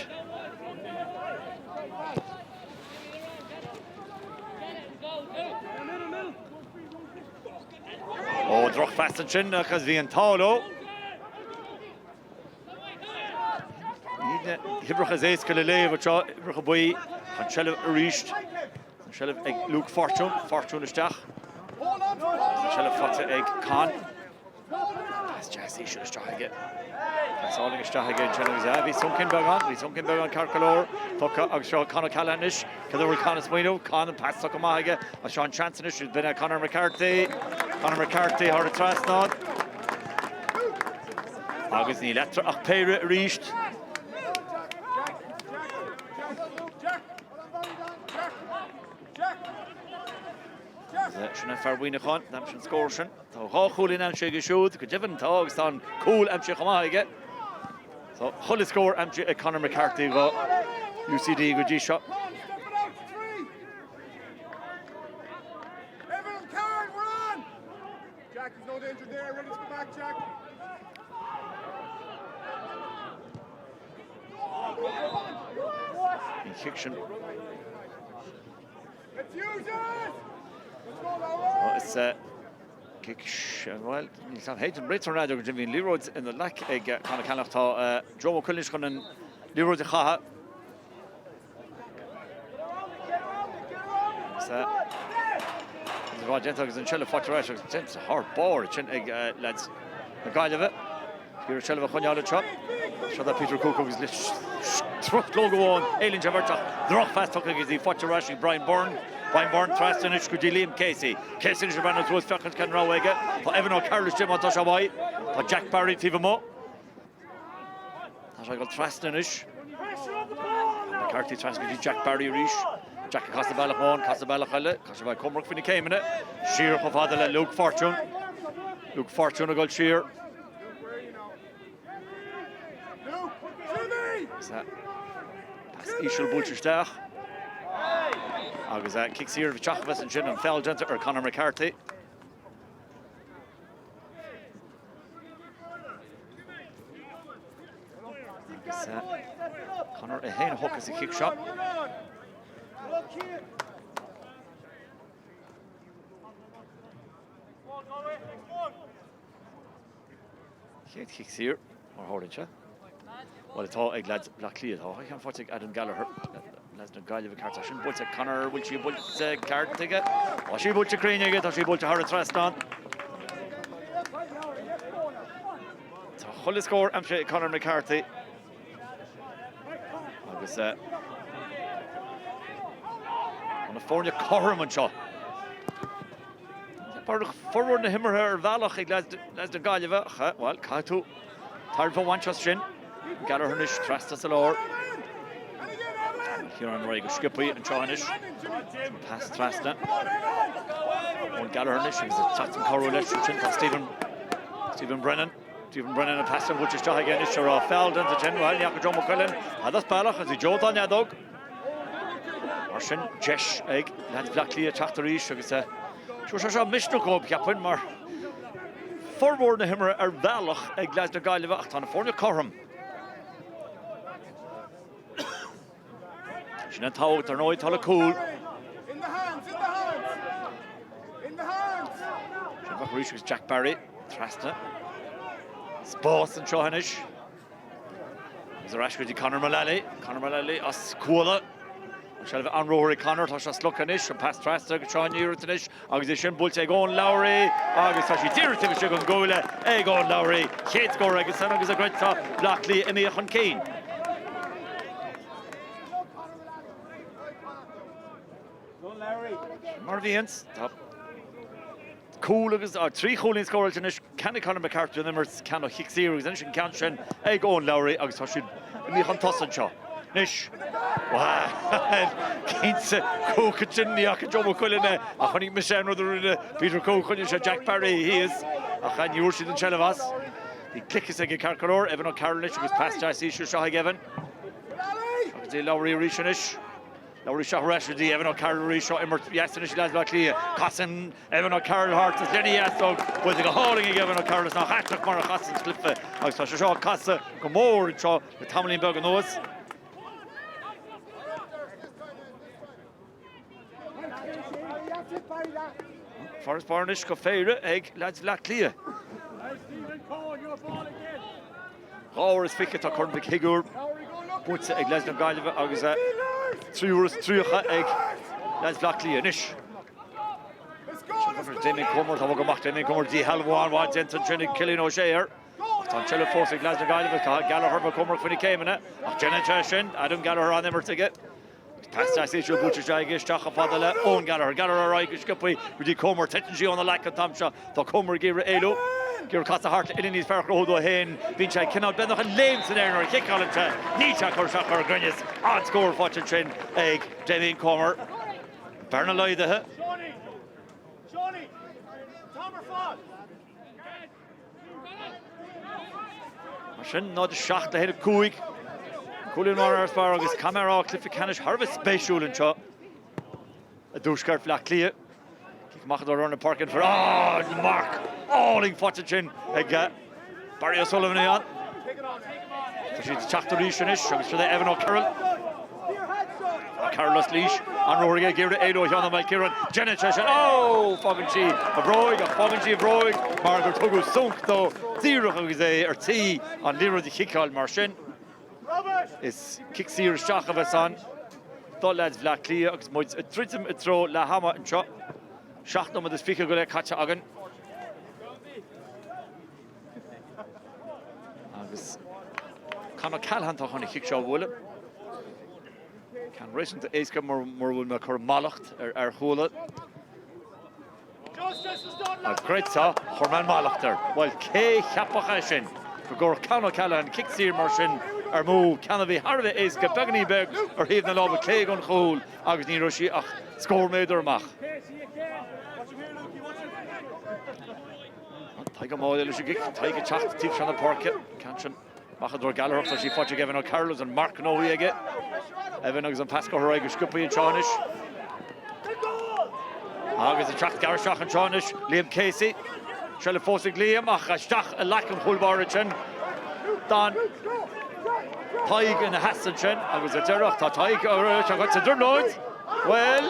Speaker 5: Ó, drochphas ansin agus bhí an t-ádh leo. Ní na huimhreacha is éasca le léamh anseo, uimhreacha buí, an tseilbh arís. An tseilbh ag Luke Fortune, Fortune isteach. An tseilbh faighte ag Con. Pas deas íseal isteach aige. Pas álainn isteach aige ansin agus bhí soncin beagán, bhí soncin beagán ceart go leor tugtha agus seo Con O'Callaghan anois. Cad a bhfuil Con ag smaoineamh? Con an pas tugtha amach aige agus seo an seans anois b'in é Conor McCarthy. Conor McCarthy thar an trasnán. Agus níl eatarthu ach péire arís. Sin é fear Mhuineacháin, d'aimsigh an scór sin. Tá dhá chúilín aimsithe aige siúd, go deimhin tá, agus tá an cúl aimsithe chomh maith aige. Tá chuile scór aimsithe ag Conor McCarthy do UCD go dtí seo. An chic sin. Is cic bhuel, níl san théid an réiteoir an fheadóg ansin, bhí an liathróid ina ghlac ag Conor O'Callaghan. Tá Joe Mac Cuilinn chun an liathróid a chaitheamh. Rá déanta agus an seilbh faighte ar ais agus déanta thar barr ansin ag leaids na Gaillimhe. Iarraidh seilbh a choinneáil anseo. Seo do Peter Cooke agus le truchlóg amháin éalaíonn sé bheirt ach drochphas tugtha agus í faighte ar ais ag Brian Byrne. Brian Byrne trasna anois go dtí Liam Casey. Casey anois ag breathnú suas féachaint cén rogha aige. Tá Evan O'Carroll istigh má tá sé uaidh. Tá Jack Barry taobh amuigh. Tá sé ag dul trasna anois. McCarthy trasna go dtí Jack Barry arís. Jack ag casadh bealach amháin, casadh bealach eile. Tá sé bheith cumrach faoi na céimeanna. Siar chomh fada le Luke Fortune. Luke Fortune ag dul siar. Pas íseal buailte isteach. Agus cic saor isteach a bheas ansin an feall déanta ar Conor McCarthy. Agus Conor é féin a thógfas an chic seo. Chéad chic saor mar tharlaíonn sé. Bhuel, atá ag leaids Bhaile Átha Cliath. Tá ceann faighte ag Adam Gallagher. Leaids na Gaillimhe ceart. Tá sin buailte ag Conor. Bhfuil sí buailte ceart aige? Tá sí buailte cruinn aige. Tá sí buailte thar an trasnán. Tá chuile scór aimsithe ag Conor McCarthy. Agus tá na foirne cothrom anseo. Formhór na himeartha ar bhealach ag leaids na Gaillimhe ach, bhuel, caithfidh tú tairbhe a bhaint as sin. Gallagher anois trasna sa lár. Ciarán ar aghaidh go sciobtha anseo anois. Pas trasna. Ón Gallagher anois agus ag teacht chun cabhrú leis ansin tá Stephen, Stephen Brennan. Stephen Brennan an pas sin buailte isteach aige anois an raibh feall déanta ansin. Bhuel, ní fhaca Joe Mac Uilinn. Fhad as bealach agus bhí Joe dá fheadóg. Mar sin, deis ag leaids Bhaile Átha Cliath teacht arís agus tabharfaidh sé seo misneach dóibh, cheapfainn, mar formhór na himeartha ar bhealach ag leaids na Gaillimhe ach tá na foirne cothrom. Sin an tábhacht, ar ndóigh, atá le cúl. Sin amach arís agus Jack Barry trasna. Spás anseo anois. Agus ar ais go dtí Conor Mullally. Conor Mullally as Cuala. An seilbh an ruathar ag Conor, tá sé slogtha anois, an pas trasna agus seo an iarracht anois agus é sin buailte ag Eoin Lowry agus tá sí díreach taobh istigh den gcuaille ag Eoin Lowry. Chéad scór aigesan agus a gcreidfeá Bleá Cliath imithe chun cinn. Mar a bhíonns, tá cúl agus 3 chúilín scóráilte anois, ceann ag Conor McCarthy an imirt, ceann ó chic saor agus anois an ceann sin ag Eoin Lowry agus tá siad imithe chun tosaigh anseo. Anois, bhuel, cinnte, Cooke ansin, ní fhaca Joe Mac Uilinn é ach chonaic mise an rud a rinne Peter Cooke, choinnigh sé Jack Barry thíos ach ní bhfuair siad an tseilbh as. Bhí gliceas aige ceart go leor, Evan O'Carroll anois agus pas deas íseal isteach ag Evan. Agus é Lowry arís anois. Lowry isteach ar ais go dtí Evan O'Carroll arís. Seo imirt dheas anois leaids Bhaile Átha Cliath. Casann Evan O'Carroll thart is lena dheasóg. Buailte go hálainn ag Evan O'Carroll. Is nach aisteach mar a chasann cluiche agus tá sé seo ag casadh go mór anseo le tamaillín beag anuas. Farasbarr anois go phéire ag leaids Bhaile Átha Cliath. 2 uair is 20 tá Corn Mhic Shigiúir buaite ag leaids na Gaillimhe agus 3 uair is 30 ag leaids Bhaile Átha Cliath anois. Damien Comer, tá go amach Damien Comer díshealbhú an-mhaith déanta ansin ag Cillian O'Shea air. Ach tá an tseilbh fós ag leaids na Gaillimhe, tá Gallagher Mac Comer faoi na céimeanna ach déanann sé sin, Adam Gallagher an-imirt aige. Pas deas íseal buailte isteach aige isteach chomh fada le Eoin Gallagher. Gallagher ar aghaidh go sciobtha go dtí Comer. Titeann sí óna ghlac an t-am seo. Tá Comer ag iarraidh éalú. Ag iarraidh casadh thart uillinn níos fearr a chruthú dó féin. Bíonn sé cineál beagnach ag léim san aer nuair a chiceálann sé. Níl sé ag cur isteach ar an gcruinneas. An-scór faighte ansin ag Damien Comer. Bearna laghdaithe. Mar sin, 0-7 le 1-5. Cúilín amháin ar fhearr agus caithfidh mé a rá cluiche ceannais thar a bheith spéisiúil anseo i dtuaisceart Bhaile Átha Cliath. Cic amach do lár na páirce an fir. Ah, marc álainn faighte ansin ag Barry O'Sullivan a bhí ann. Tá siad ag teacht arís anois agus siod é Evan O'Carroll. O'Carroll as Laois, an ruathar aige ag iarraidh éalú ó Sheán Ó Maoilchiaráin. Déanann sé sin. Ó! Fágann sí a bhróig ach fágann sí a bhróig mar gur tugadh sonc dó díreach agus é ar tí an liathróid a chiceáil mar sin. Is cic saor isteach a bheas ann do leaids Bhaile Átha Cliath agus muid ag druidim i dtreo leath ama anseo. 7 nóiméad is 20 go leith caite againn. Agus Con O'Callaghan atá chun an chic seo a bhualadh. Ceann réasúnta éasca mura bhfuil mé ag cur mallacht ar fhear Chuala. Ach creidfeá, chuir mé an mallacht air. Bhuel, cé cheapfadh é sin, go gcuirfeadh Con O'Callaghan cic saor mar sin ar mú, ceann a bhí thar a bheith éasca, beagáinín beag ar thaobh na láimhe clé den chúl agus ní raibh sí ach scór méadar amach. Tadhg Ó Máille leis an gcic, Tadhg ag teacht taobh seo na páirce, ceann sin amach i dtreo Gallagher, tá sí faighte ag Evan O'Carroll agus an marc gnóthaithe aige. Evan agus an pas curtha ar aghaidh go sciobtha anseo anois. Agus ag teacht gearr isteach anseo anois, Liam Casey. Seilbh fós ag Liam ach isteach i leac an chúl báire ansin. D'fhan Tadhg ina sheasamh ansin agus ar deireadh tá Tadhg sa dtrioblóid. Bhuel,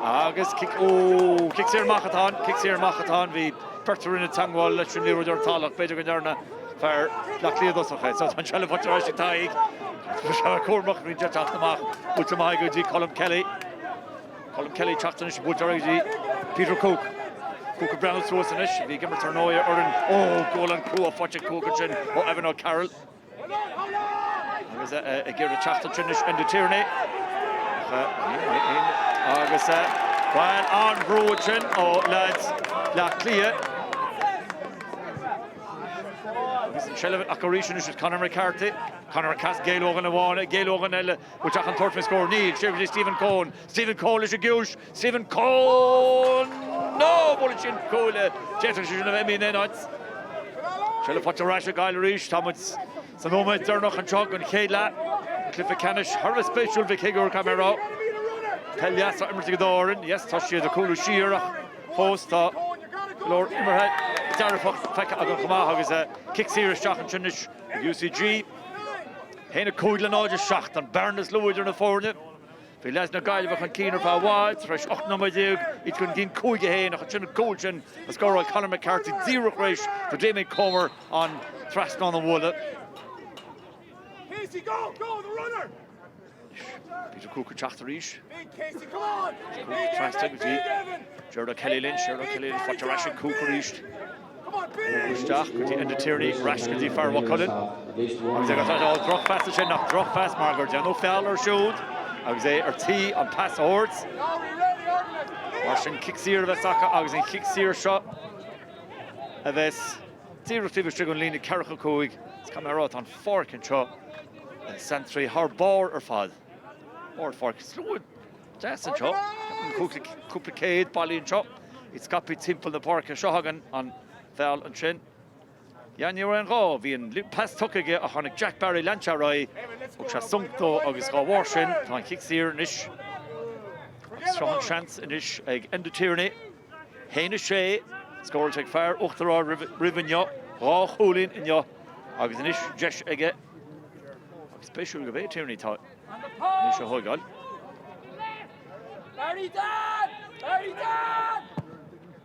Speaker 5: agus cic, ó, cic saor amach atá ann, cic saor amach atá ann, bhí beirt a rinne teagmháil leis an liathróid ar an talamh, b'fhéidir go ndearna Fear Bleá Cliath i dtosach é. So tá an tseilbh faighte ar ais ag Tadhg. Tá sé cúramach faoin deis teacht amach. Buailte amach go dtí Colm Kelly. Colm Kelly teacht anois buailte ar aghaidh go dtí Peter Cooke. Cooke ag breathnú suas anois. Bhí ag imirt ar ndóigh ar fhoireann. Ó, goal an-chrua faighte ag Cooke ansin ó Evan O'Carroll. Agus ag iarraidh teacht ansin anois Enda Tierney. Agus bhuel, an-bhrú ansin ó leaids Bleá Cliath. Agus an tseilbh acu arís anois is Conor McCarthy. Conor McCarthy, géilleadh ó dhuine amháin, géilleadh ó dhuine eile. Bhfuil teach an tabhairt faoin scór? Níl. Siar go dtí Stephen Coen. Stephen Coen leis an gciumhais. Stephen Coen! No! Buaileann sin cuaille. D'fhéadfadh sé sin a bheith imithe in aon áit. Seilbh faighte ar ais ag Gaillimh arís. Tá muid sa nóiméad deireanach anseo den chéad leath. Cluiche ceannais thar a bheith spéisiúil Mhic Shigiúir, caithfidh mé a rá. Peil dheas á imirt ag an dá fhoireann. Yes, tá siad ag cúlú siar ach fós tá go leor imeartha dearfach feicthe agam chomh maith agus cic saor isteach ansin anois ag UCG. 1-5 le 0-7 an bearna is lú idir na foirne. Bhí leaids na Gaillimhe chun cinn ar feadh i bhfad, tar éis 18 nóiméad, iad chun cinn 5-1 ach ansin an cúl sin a scóráil Conor McCarthy díreach tar éis do Damien Comer an trasnán a bhualadh.
Speaker 1: Casey, go, go, the runner!
Speaker 5: Peter Cooke ag teacht arís. Cooke trasna go dtí Gerard Kelly Lynch, Gerard Kelly Lynch faighte ar ais ag Cooke arís. Isteach go dtí Enda Tierney, ar ais go dtí fear Mhaigh Cuilinn. Agus é ag dul drochphas ansin, nach drochphas mar gur déanadh feall air siúd agus é ar tí an pas a thabhairt. Mar sin cic saor a bheas acu agus an chic saor seo a bheas díreach taobh istigh den líne 45. Is caithfidh mé a rá, tá an pháirc anseo i Santry thar barr ar fad. Ardpháirc. Slua deas anseo. Cúpla céad bailithe anseo. Iad scaipthe timpeall na páirce. Seo chugainn an feall ansin. Yeah, ní raibh aon ghá. Bhí an pas tugtha aige ach tháinig Jack Barry, lean sé ar aghaidh, thug sé sonc dó agus dá bharr sin tá an chic saor anois. Agus seo an seans anois ag Enda Tierney. 1-6, scóráilte ag fear Uachtar Ard roimh inniu, dhá chúilín inniu agus anois deis aige. Agus spéisiúil gurb é Tierney atá anois á thóigeáil.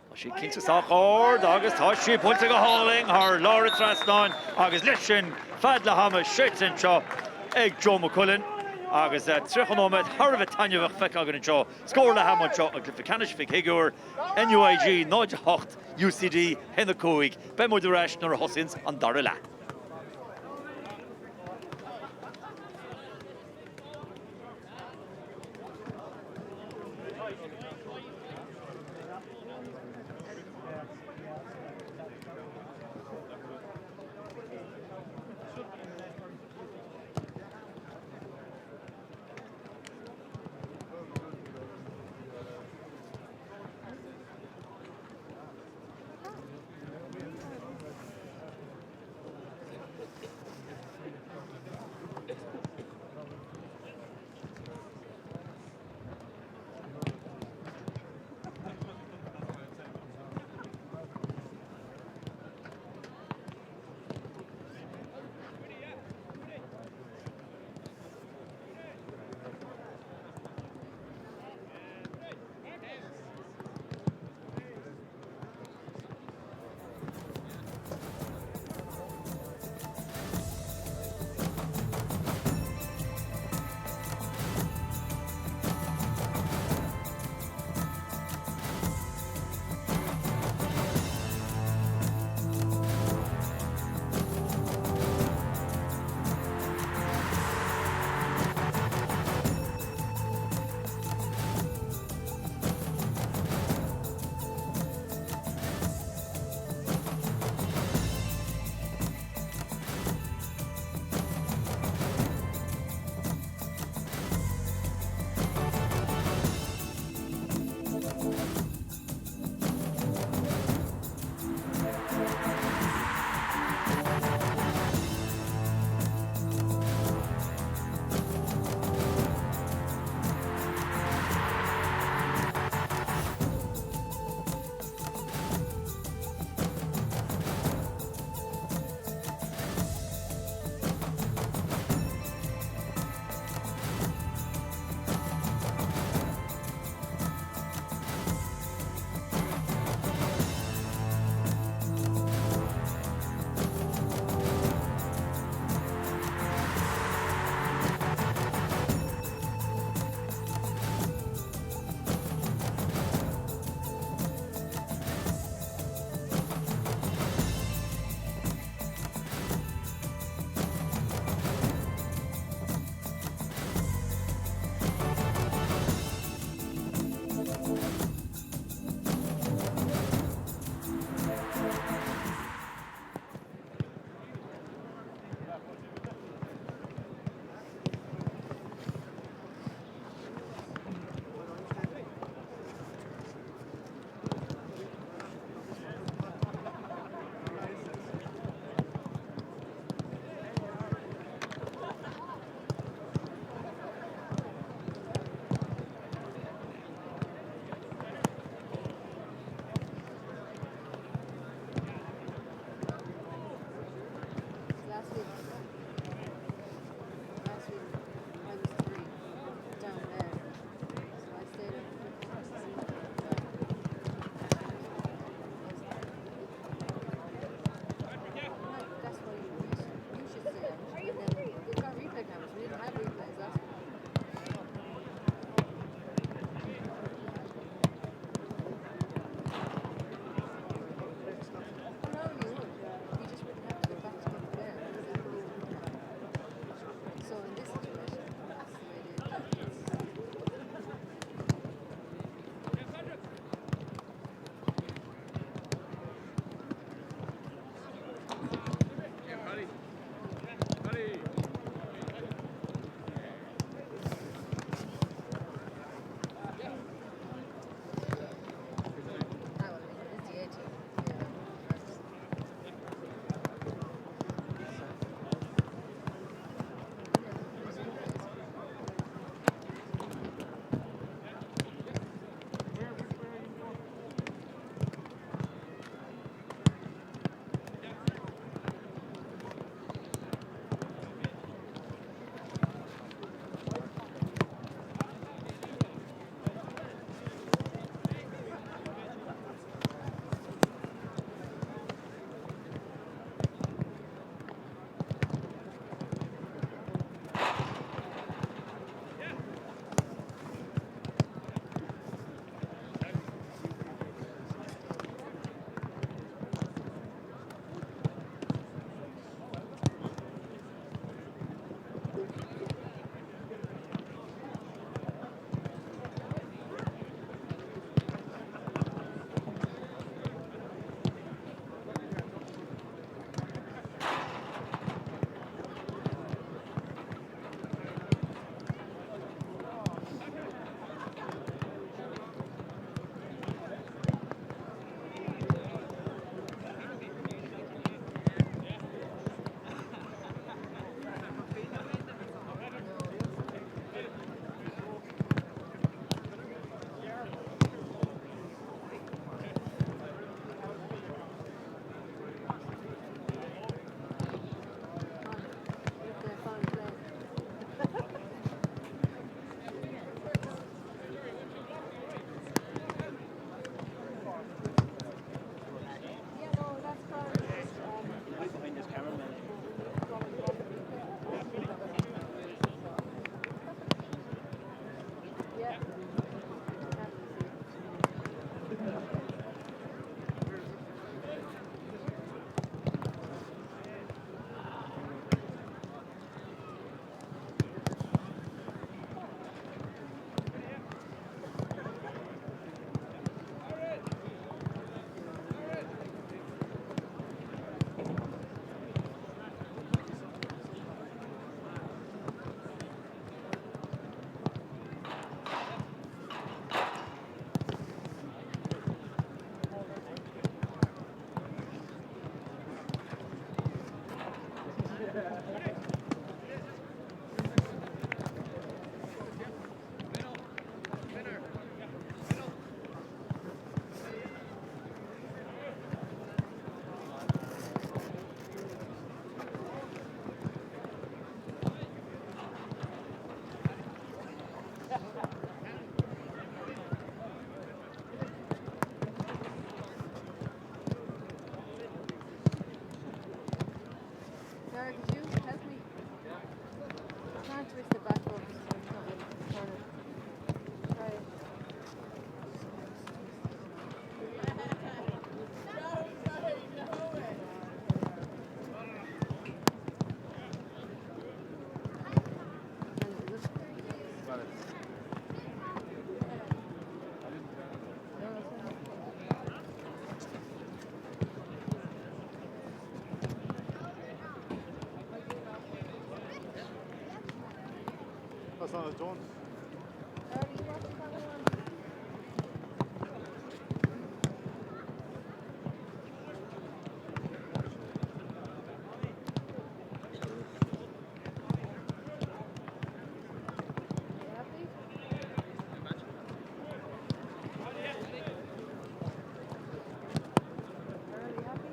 Speaker 5: Tá sí cinnte sách ard agus tá sí buailte go hálainn thar lár an trasnáin agus leis sin fead leath ama séidte anseo ag Joe McQuillan agus 30 nóiméad thar a bheith taitneamhach feicthe againn anseo. Scór leath ama anseo i gcluiche ceannais Mhic Shigiúir, NUIG 0-8, UCD 1-5. Beidh muid ar ais nuair a thosaíonns an dara leath.
Speaker 6: Sarah, could you help me? I can't twist the back up, so it's not letting me turn it. Try it. And is it?
Speaker 4: Well, it's. I didn't turn it.
Speaker 6: No, that's fine.
Speaker 4: That's not as done.
Speaker 6: Sarah, are you watching that one? You happy? Earl, you happy?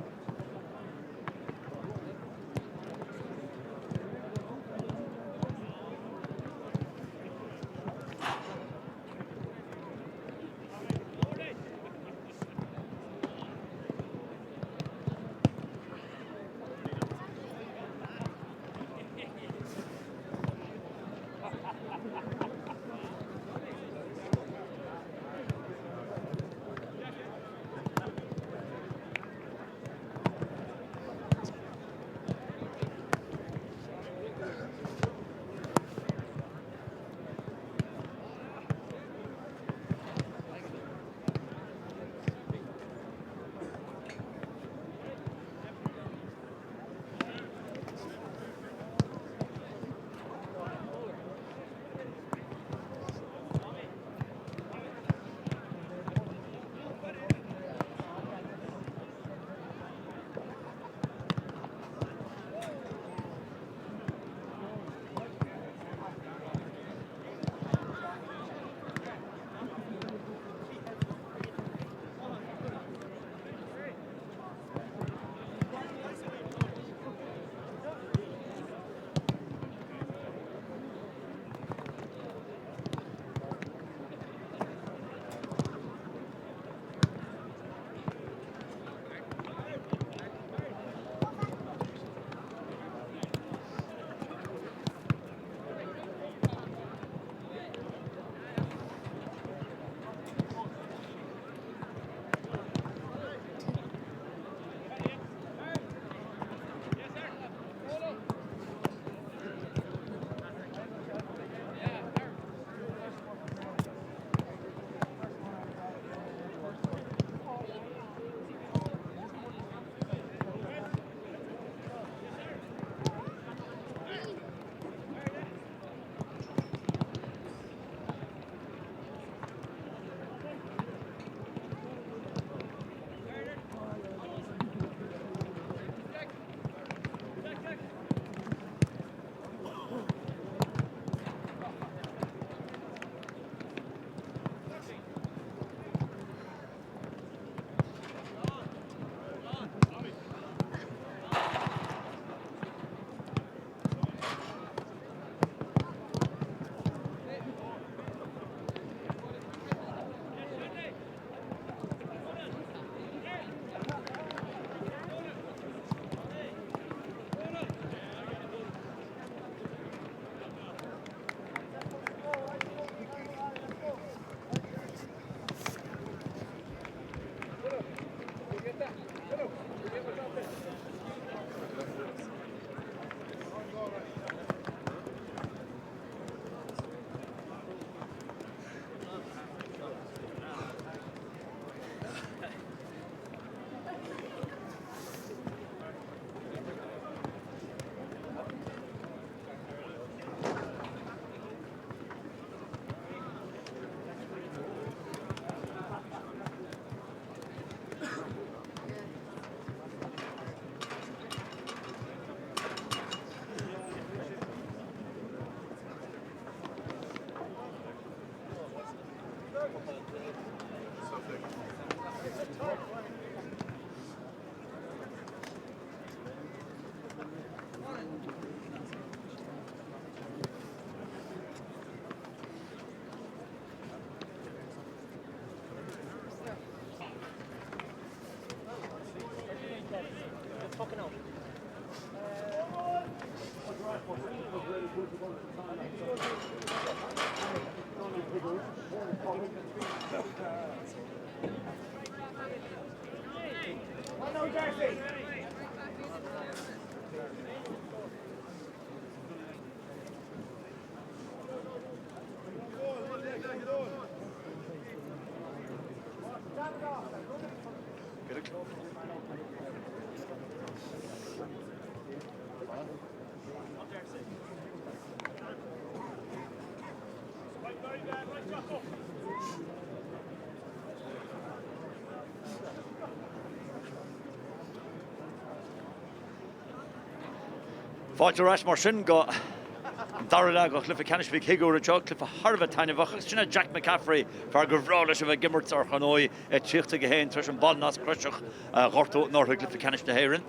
Speaker 5: Fáilte ar ais mar sin go an dara leath de chluiche ceannais Mhic Shigiúir anseo, cluiche thar a bheith taitneamhach agus sin é Jack McCaffrey, fear gur bhreá leis a bheith ag imirt ar ndóigh, é 31 tar éis an ballnasc croiseach a ghortú anuraidh i gcluiche ceannais na hÉireann.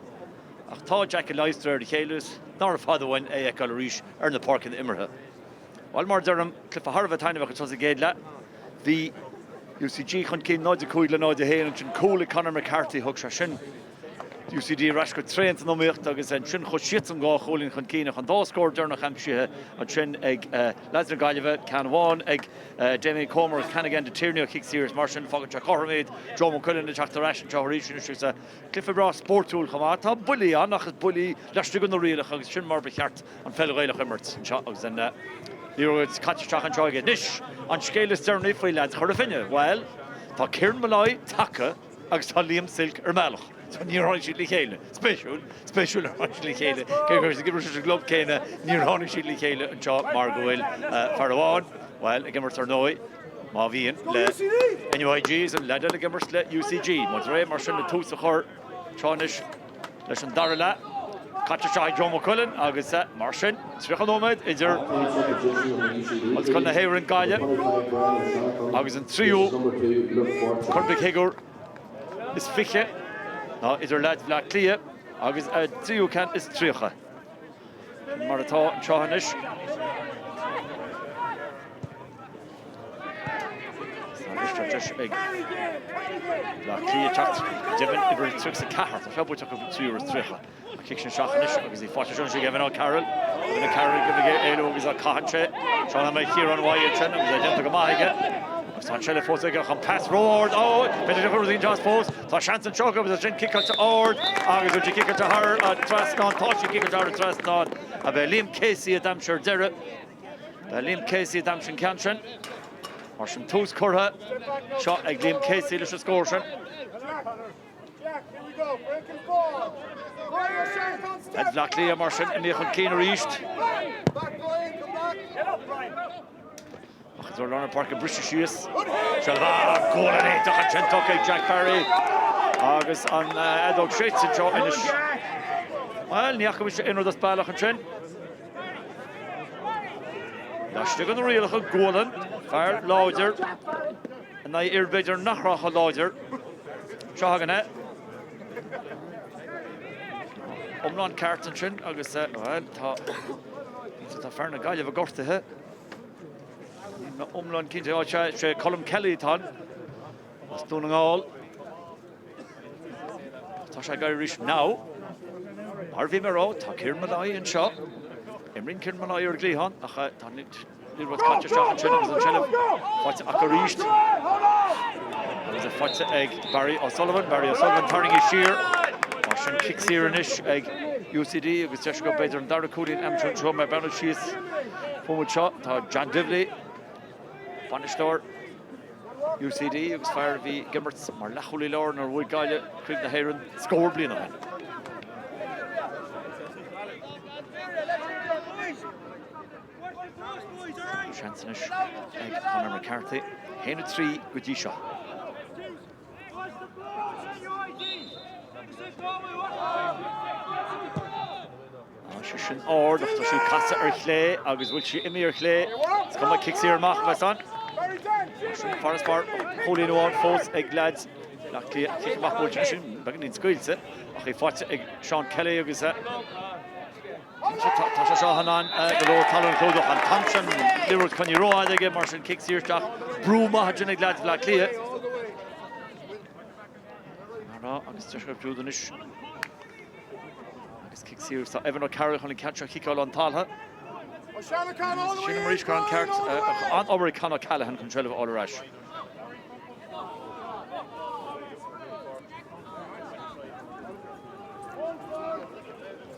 Speaker 5: Ach tá Jack ag leigheas de réir a chéile is nárbh fada uainn é a fheiceáil arís ar na páirceanna imeartha. Bhuel, mar a deirim, cluiche thar a bheith taitneamhach anseo sa gcéad leath. Bhí UCG chun cinn 0-5 le 0-1, ansin cúl ag Conor McCarthy, thug sé sin UCD ar ais go tréan san iomaíocht agus ansin chuaigh siadsan dhá chúilín chun cinn ach an dá scór deireanach aimsithe ansin ag leaids na Gaillimhe, ceann amháin ag Damien Comer agus ceann ag Enda Tierney ó chic saor is mar sin fágann sé cothrom iad. Joe Mac Uilinn ag teacht ar ais anseo arís anois agus cluiche breá spórtúil chomh maith. Tá buillí ann ach is buillí laistigh de na rialacha agus sin mar ba cheart an pheil Ghaelach a imirt anseo agus an liathróid caite isteach anseo aige. Anois an scéal is deireanaí faoi leaids Chora Finne. Bhuel, tá Kieran Molloy tagtha agus tá Liam Silke ar an mbealach. So níor tháinig siad le chéile. Spéisiúil, spéisiúil nár tháinig siad le chéile. Cé go raibh siad ag imirt sa gclub céanna, níor tháinig siad le chéile anseo mar go bhfuil fear amháin, bhuel, ag imirt ar ndóigh, má bhíonn, le NUIG is an leaid eile ag imirt le UCG. Muid réidh mar sin le tús a chur anseo anois leis an dara leath. Caite isteach ag Joe McQuillan agus mar sin, 30 nóiméad idir Ollscoil na hÉireann Gaillimh agus an tríú Corn Mhic Shigiúir is 20 ná idir leaids Bhaile Átha Cliath agus a dtríú ceann is 30. Sin mar atá anseo anois. Agus tá deis ag Bleá Cliath teacht deimhin uimhir 34. Tá sé buaite acu 33. An cic sin isteach anois agus í faighte anseo ag Evan O'Carroll. Evan O'Carroll ag éalú agus á caitheann sé. Seán Ó Maolchiaráin uaidh ansin agus é déanta go maith aige. Agus tá an seilbh fós aige ach an pas ró-ard. Ó, b'fhéidir go raibh deas fós. Tá seans anseo acu agus ansin ciceáilte ard agus bhfuil sí ciceáilte thar an trasnán. Tá sí ciceáilte thar an trasnán. Ab é Liam Casey a d'aimsigh ar deireadh. Ba é Liam Casey a d'aimsigh an ceann sin. Mar sin tús curtha seo ag Liam Casey leis an scór sin. Leaids Bhaile Átha Cliath mar sin imithe chun cinn arís. Ach is ar lár na páirce briseadh síos. Seilbh gualainn iontach ansin tugtha ag Jack Barry agus an fheadóg séidte anseo anois. Bhuel, ní fhaca mise aon rud as bealach ansin. Laistigh de na rialacha, gualainn, fear láidir, in aghaidh fhir b'fhéidir nach raibh chomh láidir. Seo againn é. Iomlán ceart ansin agus, bhuel, tá, tá fear na Gaillimhe gortaithe. Níl mé iomlán cinnte, á, sé Colm Kelly atá ann, as Dún na nGall. Tá sé ag éirí arís now. Mar a bhí mé a rá, tá Kieran Molloy anseo. Imríonn Kieran Molloy ar an gcliathán ach tá an liathróid caite isteach ansin agus an tseilbh faighte acu arís. Agus é faighte ag Barry O'Sullivan. Barry O'Sullivan tarraingthe siar. Mar sin cic saor anois ag UCD agus deis acu b'fhéidir an dara cúilín a aimsiú anseo. Mé ag breathnú síos fúm anseo tá John Divilly, bainisteoir UCD agus fear a bhí ag imirt mar leathchúlaí láir nuair a bhuaigh Gaillimh Craobh na hÉireann scór bliain ó shin. Seans anois ag Conor McCarthy. 1-3 go dtí seo. Tá sé sin ard ach tá sí casadh ar chlé agus bhfuil sí imithe ar chlé. Is cuma cic saor amach a bheas ann. Mar sin, farasbarr chúilín amháin fós ag leaids Bhaile Átha Cliath. Cic amach buailte sin, beagáinín scaoilte, ach í faighte ag Seán Kelly agus tá sé seo in ann go leor talún a chlúdach. An t-am sin, liathróid coinnithe rófhada aige, mar sin cic saor isteach. Brú maith ansin ag leaids Bhaile Átha Cliath. Mar agus deis acu siúd anois. Agus cic saor tá Evan O'Carroll chun an ceann seo a chiceáil ón talamh. Sin arís gur an ceart an-obair ag Con O'Callaghan chun seilbh a fháil ar ais.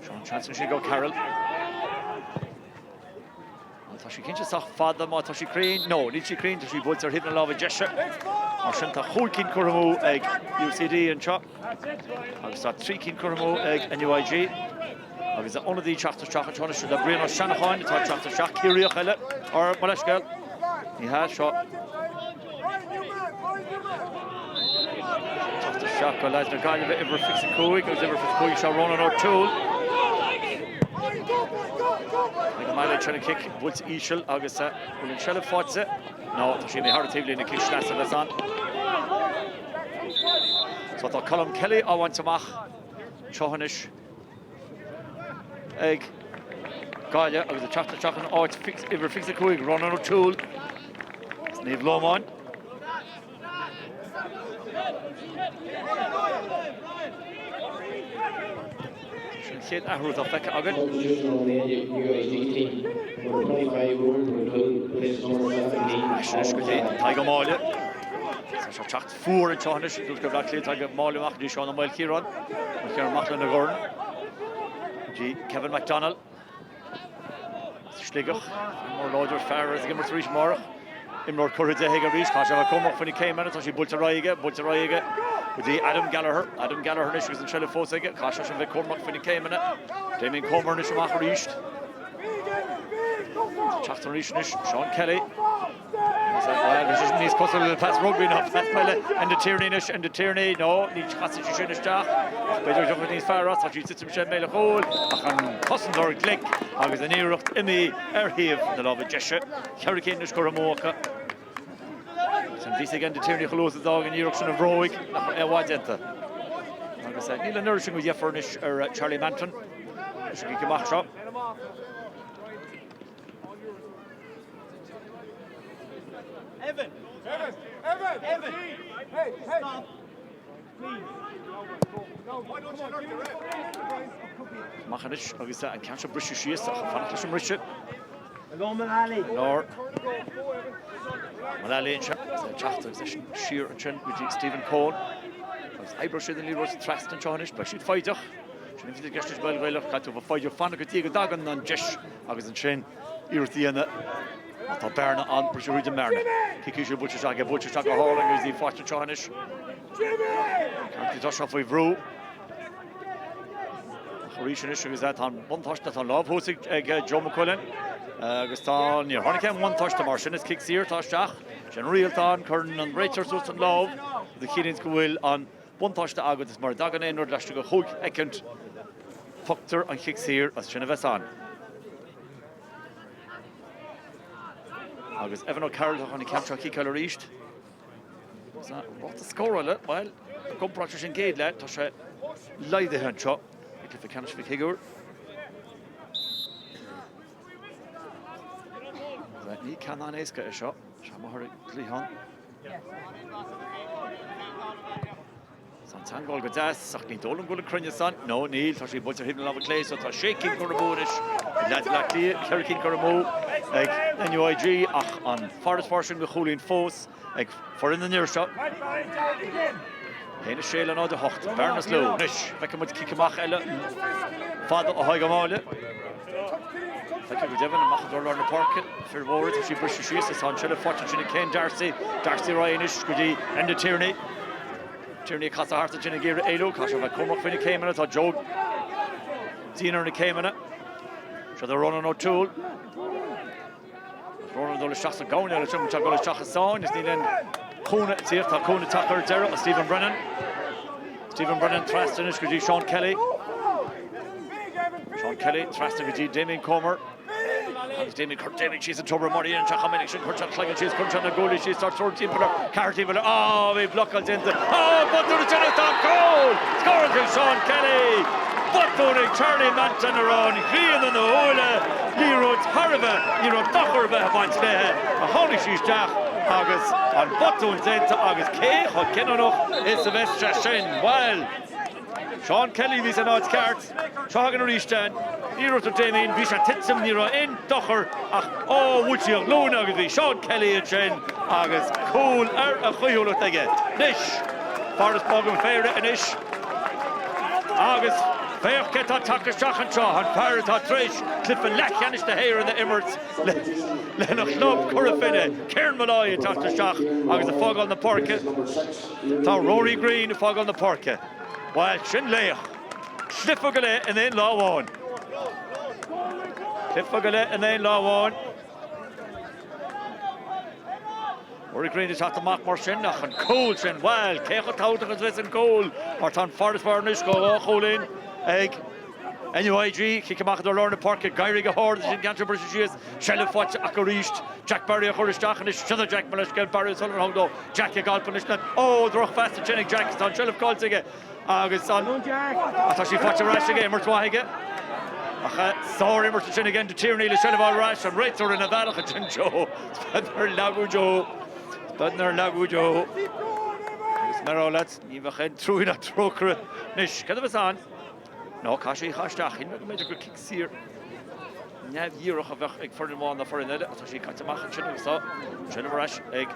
Speaker 5: Seo an seans anois ag O'Carroll. Tá sí cinnte sách fada má tá sí cruinn. No, níl sí cruinn, tá sí buailte ar thaobh na láimhe deise. Mar sin tá chúig cinn curtha amú ag UCD anseo agus tá 3 cinn curtha amú ag NUIG. Agus a ionadaí teacht isteach anseo anois le Brian Ó Seanacháin atá ag teacht isteach, Ciarraíoch eile, ar mo leithscéal. Ní hea, seo. Teacht isteach go leaids na Gaillimhe, uimhir 25 agus uimhir 25 seo Ronan O'Toole. Ag an mbaile sin an cic buailte íseal agus bhfuil an seilbh faighte? Nó tá sí imithe thar an taobhlíne cic sleasa a bheas ann. So tá Colm Kelly á bhaint amach anseo anois ag Gaillimh agus ag teacht isteach in áit uimhir 25 Ronan O'Toole. Naomh Lómáin. Sin an chéad athrú atá feicthe againn. Anois go dtí Tadhg Ó Máille. Tá sé teacht fuar anseo anois i dtuaisceart Bhaile Átha Cliath. Tadhg Ó Máille amach go dtí Seán Ó Maoilchiaráin. Maolchiarán amach lena dhorn go dtí Kevin McDonnell. As Sligeach, mór láidir fear ag imirt arís amárach. Imreoir curtha de aige arís, tá sé cúramach faoi na céimeanna, tá sí buailte ar aghaidh aige, buailte ar aghaidh aige go dtí Adam Gallagher. Adam Gallagher anois agus an tseilbh fós aige, caithfidh seisean bheith cúramach faoi na céimeanna. Damien Comer anois amach arís. Teacht arís anois, Seán Kelly. Níos cosúla le pas rugbaí ná pas peile. Enda Tierney anois, Enda Tierney, no, ní chasfaidh sé sin isteach. Ach b'fhéidir go dtiocfaidh níos fearr as, tá sí ag titim sé i mbéal an chúil, ach an cosantóir glic agus an iarracht imithe ar thaobh na láimhe deise. Cheithre cinn anois curtha amú acu. Bhí a fhios ag Enda Tierney chomh luath is a d'fhág an iarracht sin a bhróig nach raibh aon mhaith déanta. Agus níl an oiread sin de dheifir anois ar Charlie Manton. Leis an gcic amach seo.
Speaker 1: Evan! Evan! Evan! Evan! Hey, hey! Stop. Please.
Speaker 5: Amach anois agus an ceann seo briseadh síos ach fanacht leis an mbriseadh. Lár. Mullally anseo ag teacht agus eisean siar ansin go dtí Stephen Coen. Agus oibreoidh siad an liathróid trasna anseo anois, beidh siad foighdeach. Sin an bhí i gceist leis an bpeil Ghaelach, caithfidh tú a bheith foighdeach fanacht go dtí go dtagann an deis agus ansin iarracht a dhéanamh má tá bearna ann, briseadh thríd an mbearna. Cic íseal buailte isteach aige, buailte isteach go hálainn agus í faighte anseo anois. Carthy tá sé faoi bhrú. Ach arís anois agus tá an buntáiste, tá an lámh thuas ag Joe McQuillan agus tá, níor tháinig aon bhuntáiste mar sin, is cic saor atá isteach. Sin an riail atá ann, cuireann an réiteoir suas an lámh a chiallaíonns go bhfuil an buntáiste agat is mura dtagann aon rud laistigh de chúig shoicind, tugtar an chic saor as sin a bheas ann. Agus Evan O'Carroll atá chun an ceann seo a chiceáil arís. Ráta scórála, bhuel, i gcomparáid leis an gcéad leath, tá sé laghdaithe anseo i gcluiche ceannais Mhic Shigiúir. Ní ceann an-éasca é seo, sé amuigh ar an gcliathán. Tá an teagmháil go deas, ach ní dóigh liom go bhfuil an cruinneas ann. No, níl, tá sí buailte ar thaobh na láimhe clé, so tá sé cinn curtha amú anois ag leaids Bhaile Átha Cliath, ceithre cinn curtha amú ag NUIG, ach an farasbarr sin de chúilín fós ag foireann na nDéise. 1-6 le 0-8, bearna níos lú. Anois, feicfidh muid cic amach eile fada ó Thadhg Ó Máille. Feictear go deimhin amach i dtreo lár na páirce, fir mhóra, tá sí briste síos is tá an tseilbh faighte ansin ag Ken D'Arcy. D'Arcy ar aghaidh anois go dtí Enda Tierney. Tierney ag casadh thart ansin ag iarraidh éalú, caithfidh sé a bheith cúramach faoi na céimeanna, tá Joe dian ar na céimeanna. Seo do Ronan O'Toole. Ronan ag dul isteach sa gcoirnéal ansin, tá ag dul isteach i sáinn is níl aon chúnamh ag tíocht, tá cúnamh ag teacht ar deireadh ó Stephen Brennan. Stephen Brennan trasna anois go dtí Sean Kelly. Sean Kelly trasna go dtí Damien Comer. Agus Damien, cuir Damien síos an tobar mar dhéanann sé chomh minic sin, cuireann sé an cloigeann síos, cuireann sé na guaillí síos, tá triúr timpeall air, ceathrar timpeall air, á, bhí blocáil déanta, á, botún ansin agus tá an cúl! Scóráilte ag Seán Kelly! Botún ag Charlie Manton a raibh an ghrian ina shúile, liathróid thar a bheith, ní raibh dochar ar bith ag baint léi, ach tháinig sí isteach agus an botún déanta agus cé chomh cinniúnach is a bheas sé sin? Bhuel, Seán Kelly a bhí san áit cheart. Seo againn arís é. Liathróid ó Damien, bhí sé ag titim, ní raibh aon dochar ach ó, bhuail sí a ghlúin agus bhí Seán Kelly ansin agus cúl ar a chaoithiúlacht aige. Anois, farasbarr na féire anois agus féach cé atá tagtha isteach anseo, an fear atá tar éis cluiche leathcheannais na hÉireann a imirt lena chlub Cora Finne, Kieran Molloy ag teacht isteach agus ag fágáil na páirce. Tá Rory Green ag fágáil na páirce. Bhuel, sin laoch. Cluiche go leith in aon lá amháin. Cluiche go leith in aon lá amháin. Rory Green ag teacht amach mar sin ach an cúl sin, bhuel, cé chomh tábhachtach is a bheas an cúl mar tá an farasbarr anois go dhá chúilín ag NUIG, cic amach i dtreo lár na páirce, ag éirí go hard ansin, ceann seo briseadh síos, seilbh faighte acu arís. Jack Barry á chur isteach anois, sin é Jack, mo leithscéal, Barry O'Sullivan a thug dó. Jack ag alpadh anois le, ó, drochphas ansin ag Jack, tá an tseilbh caillte aige agus an, ach tá sí faighte ar ais aige, imirt mhaith aige. Ach sár-imirt ansin ag Enda Tierney le seilbh a fháil ar ais, an réiteoir ina bhealach ansin, Joe. Nár leagadh Joe. Nár leagadh Joe. Agus mar a leat, ní bheadh aon trua ná trócaire anois. Cad a bheas ann? Ná caith sé í chaith isteach. Shíl mé go mb'fhéidir gur cic saor neamhdhíreach a bheadh ag foireann amháin ná foireann eile ach tá sí caite amach ansin agus tá an tseilbh ar ais ag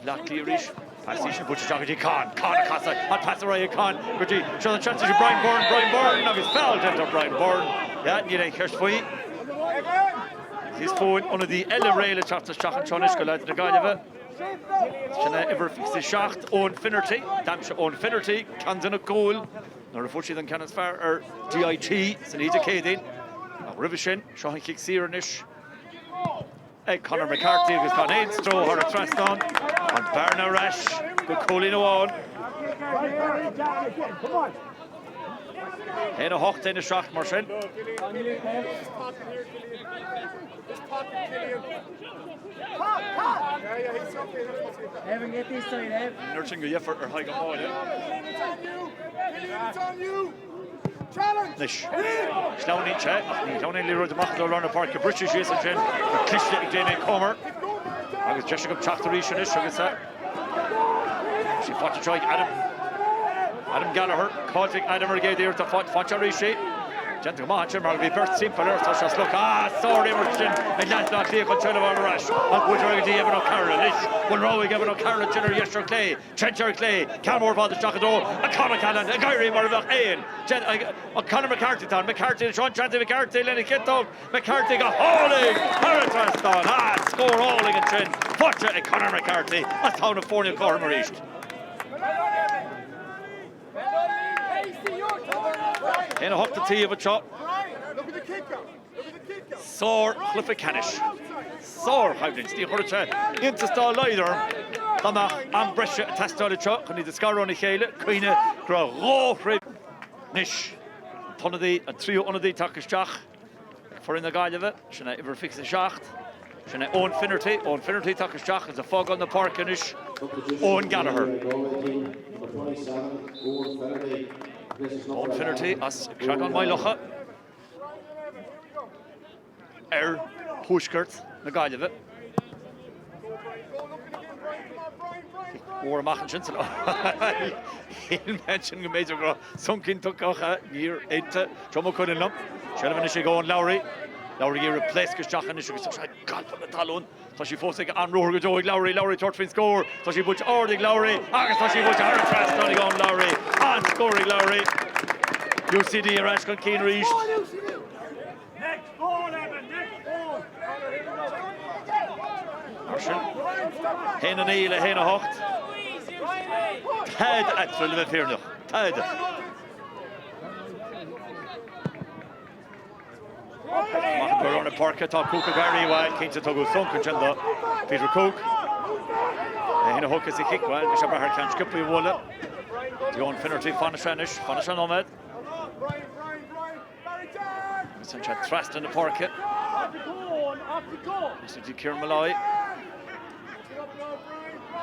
Speaker 5: Bleá Cliath arís. Pas íseal buailte isteach go dtí Con. Con ag casadh. An pas ar aghaidh ag Con go dtí seo an seans ag Brian Byrne. Brian Byrne agus feall déanta ar Brian Byrne. Yeah, níl aon cheist faoi. Is fóin ionadaí eile réidh le teacht isteach anseo anois go leaids na Gaillimhe. Sin é uimhir 27, Owen Finnerty. D'aimsigh Owen Finnerty ceann de na cúil. Nuair a fuair siad an ceann is fearr ar DIT san oíche Dé Céadaoin, ach roimhe sin, seo an chic saor anois ag Conor McCarthy agus gan aon stró thar an trasnán, an bearna ar ais go cúilín amháin. 1 8, 1 7 mar sin. Nuair sin go dheifir ar Thadhg Ó Máille. Anois, sleamhnaíonn sé, ach ní shleamhnaíonn an liathróid amach go lár na páirce, briseadh síos ansin, go cliste ag Damien Comer. Agus deis acu teacht arís anois agus sí faighte anseo ag Adam. Adam Gallagher, caillte ag Adam ar an gcéad iarracht, faighte arís í. Déanta go maith ansin mar bhí beirt timpeall air, tá sé slogtha. Ah, sár-imirt sin ag leaids Bhaile Átha Cliath chun seilbh a fháil ar ais. An buaiteoir go dtí Evan O'Carroll anois. Bhfuil rogha ag Evan O'Carroll ansin ar dheis ar chlé. Trent ar chlé, ceann mór fada isteach i dtreo Conor Callahan ag éirí mar a bheadh éan. Conor McCarthy tá McCarthy anseo, an seans ag McCarthy lena chiotóg. McCarthy go hálainn thar an trasnán. Ah, scór álainn ansin faighte ag Conor McCarthy as tá na foirne cothrom arís. 1-8 an taobh anseo. Sár-chluiche ceannais. Sár-choimhlint. Ní chuirfeadh sé iontas dá laghad orm dá mbeadh am breise ag teastáil anseo chun iad a scaradh óna chéile. Cuimhnigh go raibh dhá throid anois. An t-ionadaí, an tríú ionadaí tagtha isteach ag foireann na Gaillimhe. Sin é uimhir 27. Sin é Owen Finnerty. Owen Finnerty tagtha isteach agus ag fágáil na páirce anois. Owen Gallagher. Owen Finnerty as Creagán Maigh Locha ar thuaisceart na Gaillimhe. Mór amach ansin san Shíl mé ansin go mb'fhéidir go raibh soncín tugtha ach níor fhéadta. Joe Mac Cuilinn liom. Seilbh anois ag Eoin Lowry. Lowry ag iarraidh pléascadh isteach anois agus tá sé ag alpadh na talún. Tá sí fós ag an-ruathar go deo ag Lowry. Lowry ag tabhairt faoin scór. Tá sí buailte ard ag Lowry agus tá sí buailte thar an trasnán ag Eoin Lowry. An-scór ag Lowry. UCD ar ais chun cinn arís. Mar sin, 1-9 le 1-8. Tada eatarthu le bheith fírinneach. Tada. Amach i dtreo lár na páirce tá Cooke ag éirí bhuel, cinnte tugadh sonc ansin do Peter Cooke. 1-8 is a chic, bhuel, bhí sé ag brath ar cheann sciobtha a bhualadh. Eoin Finnerty, fanfaidh sé anois, fanfaidh sé nóiméad. Agus an sé trasna na páirce. Go dtí Kieran Molloy.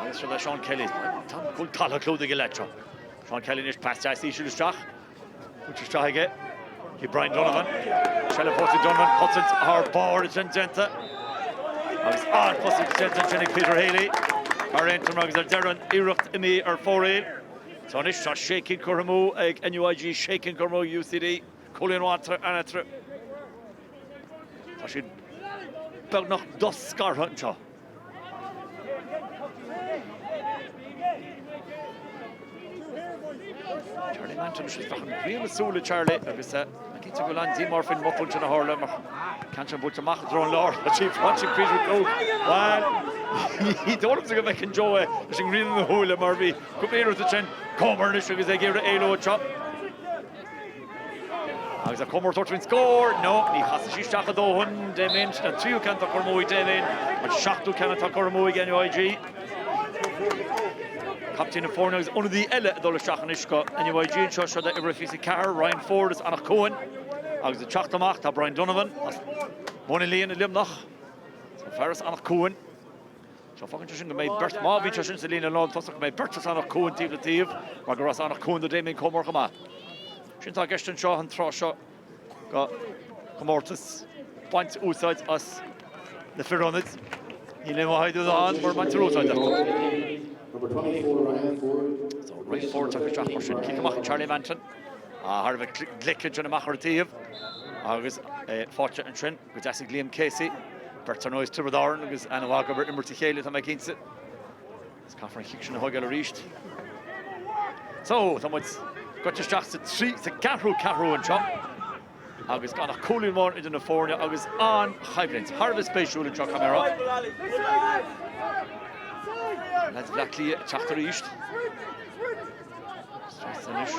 Speaker 5: Agus seo le Seán Kelly. Tá an cúl talamh clúdaithe ag an leaid seo. Seán Kelly anois pas deas íseal isteach. Buailte isteach aige. Go Brian Donovan. Seilbh fós ag Donovan. Cosaint thar barr ansin déanta. Agus an-chosaint déanta ansin ag Peter Haley. Thar aon agus ar deireadh an iarracht imithe ar fóraoil. Tá anois tá sé cinn curtha amú ag NUIG, sé cinn curtha amú ag UCD. Cúilín amháin eatarthu. Tá siad beagnach doscartha anseo. Charlie Manton is bheadh an ghrian i súile Charlie agus cinnte go bhfuil an-díomá air faoin mbotún sin a tharla mar ceann sin buailte amach i dtreo an láir tá sí faighte ag Peter Cooke. Bhuel, ní dóigh liomsa go bhfeiceann Joe é leis an ngrian ina shúile mar bhí cúpla iarracht ansin. Comer anois agus é ag iarraidh éalú anseo. Agus tá Comer ag tabhairt faoin scór, no, ní chasfaidh sí isteach a dóthain, Damien, sin an tríú ceann atá curtha amú ag Damien, an seachtú ceann atá curtha amú ag NUIG. Captaen na foirne agus ionadaí eile ag dul isteach anois go NUIG anseo, seo uimhir 24, Ryan Ford as Anach Cuain. Agus ag teacht amach tá Brian Donovan as Móin Lian i Luimneach. So fear as Anach Cuain. So fágann sé sin go mbeidh beirt, má bhíonn sé sin sa líne lántosach, go mbeidh beirt as Anach Cuain taobh le taobh, mar gur as Anach Cuain do Damien Comer chomh maith. Sin atá i gceist anseo an tráth seo go comórtas baint úsáid as na fir ionaid. Níl aon mhaith ann mura mbaintear úsáid astu. So Ryan Ford tagtha isteach mar sin, cic amach ag Charlie Manton. Thar a bheith glic ansin amach ar an taobh agus faighte ansin. Go deas ag Liam Casey. Beirt ar ndóigh as Tiobraid Árann agus aithne mhaith acu ar imirt a chéile, tá mé cinnte. Is caithfear an chic sin a thógáil arís. So, tá muid gaibhte isteach sa trí, sa gceathrú ceathrú anseo agus gan ach cúilín amháin idir na foirne agus an-choimhlint. Thar a bheith spéisiúil anseo, caithfidh mé a rá. Leaids Bhleá Cliath ag teacht arís. Anois.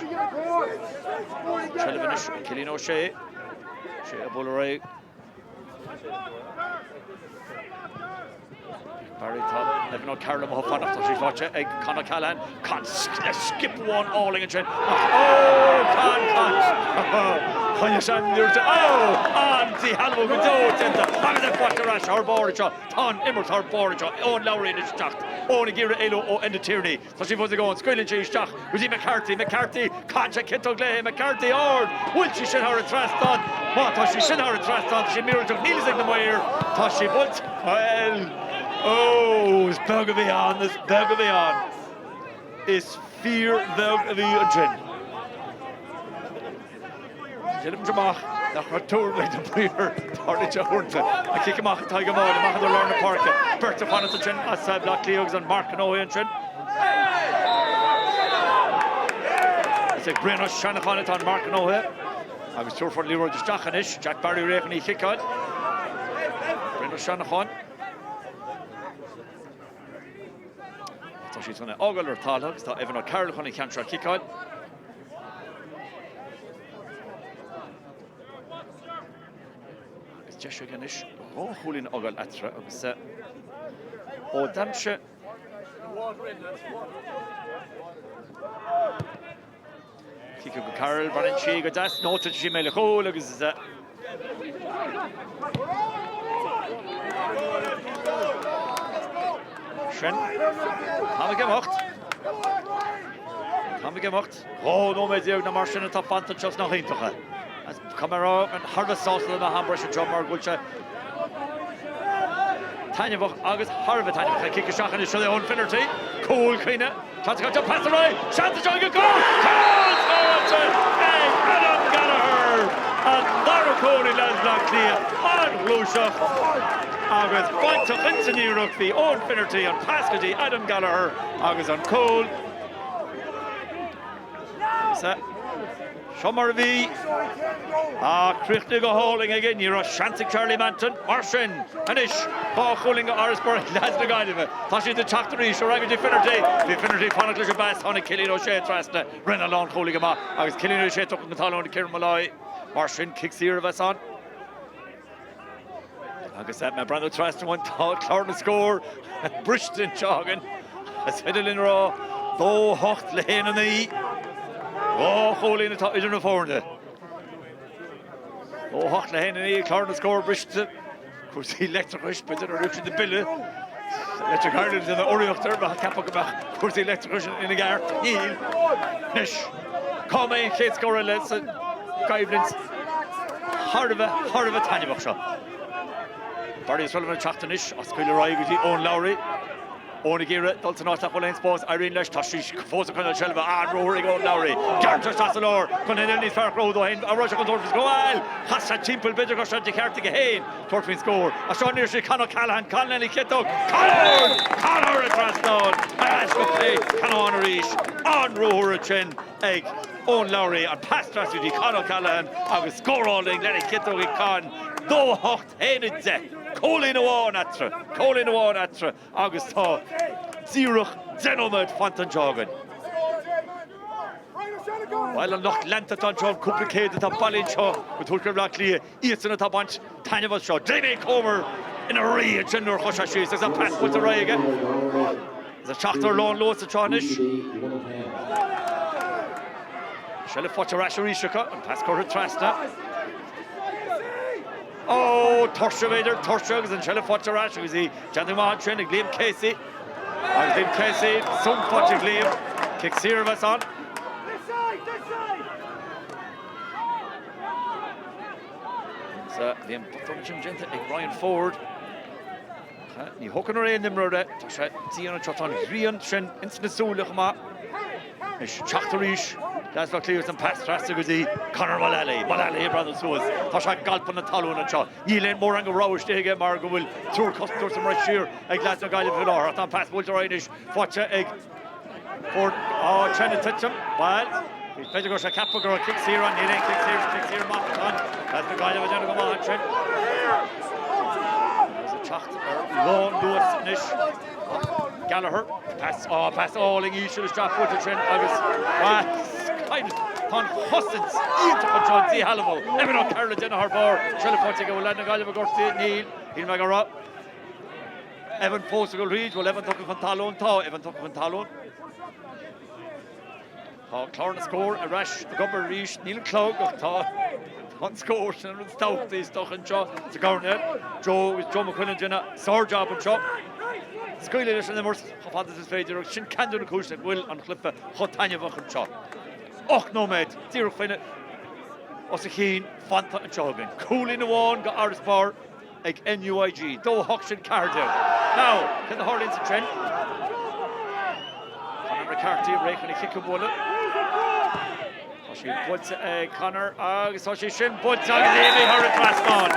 Speaker 5: Seilbh anois Cillian O'Shea. Sé ag bualadh ar aghaidh. Barry tá Evan O'Carroll amuigh ag fanacht tá sí faighte ag Con O'Callaghan. Con scip amháin álainn ansin. Ach ó Con Con! Choinnigh sé an liathróid. Ó! An díshealbhú go deo déanta agus é faighte ar ais thar barr anseo. Tá an imirt thar barr anseo. Eoin Lowry anois ag teacht. Eoin ag iarraidh éalú ó Enda Tierney. Tá sí fós ag Eoin, scaoileann sé isteach go dtí McCarthy, McCarthy, caitheann sé ciotóg léi, McCarthy ard, bhfuil sí sin thar an trasnán? Má tá sí sin thar an trasnán, tá sí míorúilteach, níl fhios ag na maoir, tá sí buailte, bhuel, ó, is beag a bhí ann, is beag a bhí ann, is fíorbheag a bhí ansin. Deirimse amach nach raibh tuairim ag na maoir tarlaíonn sé uaireanta. An cic amach atá ag Máille, amach idir lár na páirce. Beirt ag fanacht ansin as Bleá Cliath agus an marc gnóthaithe ansin. Is ag Brian Ó Seanacháin atá an marc gnóthaithe. Agus tabharfar an liathróid isteach anois. Jack Barry réidh chun í a chiceáil. Brian Ó Seanacháin. Tá siad chun é a fhágáil ar talamh agus tá Evan O'Carroll chun an ceann seo a chiceáil. Agus deis aige anois dhá chúilín a fhágáil eatarthu agus ó d'aimsigh Cic go Carroll, baineann sí go deas, nó titeann sí i mbéal an chúil agus sin. Tá ag imeacht. Tá ag imeacht. 12 nóiméad nó mar sin atá fanta anseo sna hiontacha. Caithfidh mé a rá thar a bheith sásta le ham breise anseo mar go bhfuil sé taitneamhach agus thar a bheith taitneamhach. Cic isteach anois seo é Eoin Finnerty. Cúl caoine. Tá caite pas ar aghaidh. Seans anseo ag an gcúl. Cúl scóráilte ag Adam Gallagher. An dara cúl ag leaids Bhaile Átha Cliath. An-ghluaiseacht agus bainteach ins an iarracht. Bhí Eoin Finnerty an pas go dtí Adam Gallagher agus an cúl. Seo mar a bhí. Ach críochnaithe go hálainn aige, ní raibh seans ag Charlie Manton. Mar sin, anois, dhá chúilín d'fharasbarr ag leaids na Gaillimhe. Tá siad ag teacht arís, ar aghaidh go dtí Finnerty. Bhí Finnerty ag fanacht leis an bpas, tháinig Cillian O'Shea trasna, rinne an lánchúlaí go maith agus Cillian O'Shea tugtha chun talún ag Kieran Molloy. Mar sin, cic saor a bheas ann. Agus mé ag breathnú trasna uainn, tá clár na scór briste anseo againn. Is féidir linn a rá, 2, 8 le 1, 9. Dhá chúilín atá idir na foirne. 2, 8 le 1, 9, clár na scór briste. Cúrsaí leictreachais, b'fhéidir nár íoc siad an bille. Electric Ireland ina urraíocht air, bheadh ceapadh go mbeadh cúrsaí leictreachais ina gceart. Níl. Anois, cá mbeidh an chéad scór eile sa gcoimhlint thar a bheith, thar a bheith taitneamhach seo? Barry O'Sullivan ag teacht anois, á scaoileadh ar aghaidh go dtí Eoin Lowry. Eoin ag iarraidh dul san áit nach bhfuil aon spás, éiríonn leis, tá sé fós ag coinneáil seilbhe, an-ruathar ag Eoin Lowry. Gearrtha isteach sa lár chun duine níos fearr a chruthú dó féin, an raibh sé chun tabhairt faoin scór? Bhuel, chas sé timpeall, b'fhéidir go raibh sé de cheart aige féin tabhairt faoin scór. Ach seo anois é Con O'Callaghan, Con lena chiotóg, Conor! Conor an trasnán! Ar ais go clé, Con arís. An-ruathar ansin ag Eoin Lowry, an pas trasna go dtí Con O'Callaghan agus scór álainn lena chiotóg ag Con. 2, 8. 1, 10. Cúilín amháin eatarthu, cúilín amháin eatarthu agus tá díreach 10 nóiméad fanta anseo againn. Bhuel, an lucht leanta atá anseo, an cúpla céad atá bailithe anseo go Tuaisceart Bhaile Átha Cliath, iadsan atá ag baint taitneamh as seo. Damien Comer ina rí ansin nuair a chuir sé síos agus an pas buailte ar aghaidh aige. Is ag teacht ar lánluas anseo anois. Seilbh faighte ar ais arís acu, an pas curtha trasna. Ó, tuirse b'fhéidir, tuirse agus an tseilbh faighte ar ais agus í déanta go maith ansin ag Liam Casey. Agus Liam Casey, sum faighte ag Liam. Cic saor a bheas ann. Agus Liam botún ansin déanta ag Ryan Ford. Ní thógann ar aon imreoir é, tá sé dian anseo, tá an ghrian sin ins na súile chomh maith. Anois teacht arís, Leaids Bhaile Átha Cliath agus an pas trasna go dtí Conor Mullally. Mullally ag breathnú suas. Tá sé ag alpadh na talún anseo. Níl aon mórán de rogha istigh aige mar go bhfuil triúr cosantóir sa mbreis siar ag Leaids na Gaillimhe faoi láthair. Ach tá an pas buailte ar aghaidh anois, faighte ag Ford. Á, tréan ag titim. Bhuel, b'fhéidir go raibh sé ag ceapadh go raibh cic saor ann. Níl aon chic saor, cic saor amach atá ann. Leaids na Gaillimhe ag déanamh go maith ansin. Agus ag teacht ar lánluas anois. Gallagher, pas, á, pas álainn íseal isteach buailte ansin agus tá an chosaint iontach anseo díshealbhú. Evan O'Carroll ag déanamh thar barr, seilbh faighte ag leaid na Gaillimhe gortaithe, níl, shíl mé go raibh Evan fós ag dul thríd, bhfuil Evan tugtha chun talún, tá Evan tugtha chun talún. Tá clár na scór ar ais ag obair arís, níl an clog ach tá an scór, sin an rud is tábhachtaí is dócha anseo sa gcoirnéal. Joe agus Joe McQuillan ag déanamh sár-jab anseo. Scaoileadh leis an imirt chomh fada is is féidir agus sin ceann de na cúiseanna go bhfuil an cluiche chomh taitneamhach anseo. 8 nóiméad díreach faoina os a chionn fanta anseo againn. Cúilín amháin go fharasbarr. ag NUIG, 2 8 sin 14. Now, céard a tharlaíonn ansin? Conor McCarthy réidh chun a chic a bhualadh. Tá sí buailte ag Conor agus tá sí sin buailte agus í imithe thar an trasnán.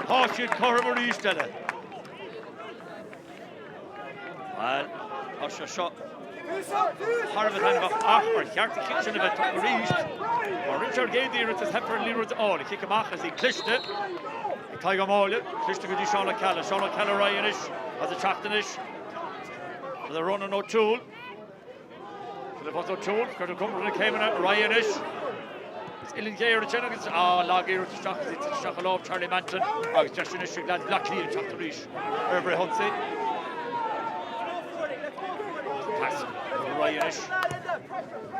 Speaker 5: Tá siad cothrom arís eile. Bhuel, tá sé seo thar a bheith taitneamhach ach ar cheart an chic sin a bheith tugtha arís. Mar rinne sé ar an gcéad iarratas, theip air an liathróid a fháil. An cic amach is í cliste ag Tadhg Ó Máille, cliste go dtí Seán Ó Ceallaigh. Seán Ó Ceallaigh ar aghaidh anois as ag teacht anois. Le Ronan O'Toole. Philip O'Toole, cuirtear cumar na céimeanna ar aghaidh anois. Is uillinn ghéar ansin agus á lag iarracht isteach agus í isteach i lámh Charlie Manton agus deis anois ag leaids Bhaile Átha Cliath teacht arís ar fhrithionsaí. Pas ar aghaidh anois.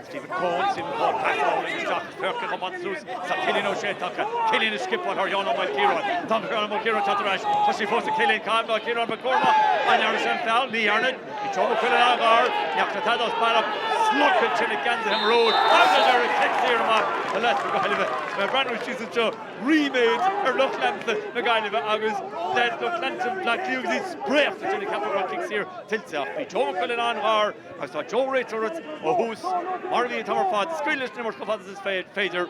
Speaker 5: Stephen Coen, Stephen Coen, pas álainn isteach, féach chomh maith suas tá Cillian O'Shea tagtha. Cillian ag scipeáil thar Sheán Ó Maoilchiaráin. Tá Seán Ó Maoilchiaráin teacht ar ais. Tá sí fós ag Cillian, Caithfidh Maoilchiaráin McCormack. An ndearna sé an feall? Ní dhearna. Bhí Joe McQuillan an-ghar, ní fhaca tada as bealach, slogtha ansin ag geansaithe marún agus ar deireadh cic saor amach do leaids na Gaillimhe. Is mé ag breathnú síos anseo, ríméad ar lucht leanta na Gaillimhe agus leaids lucht leanta Bhaile Átha Cliath agus iad spréachta ansin ag ceapadh go raibh cic saor tuillte ach bhí Joe McQuillan an-ghar agus tá Joe réiteoir ó thús mar a bhí an t-am ar fad. Scaoil leis an imirt chomh fada is is féidir.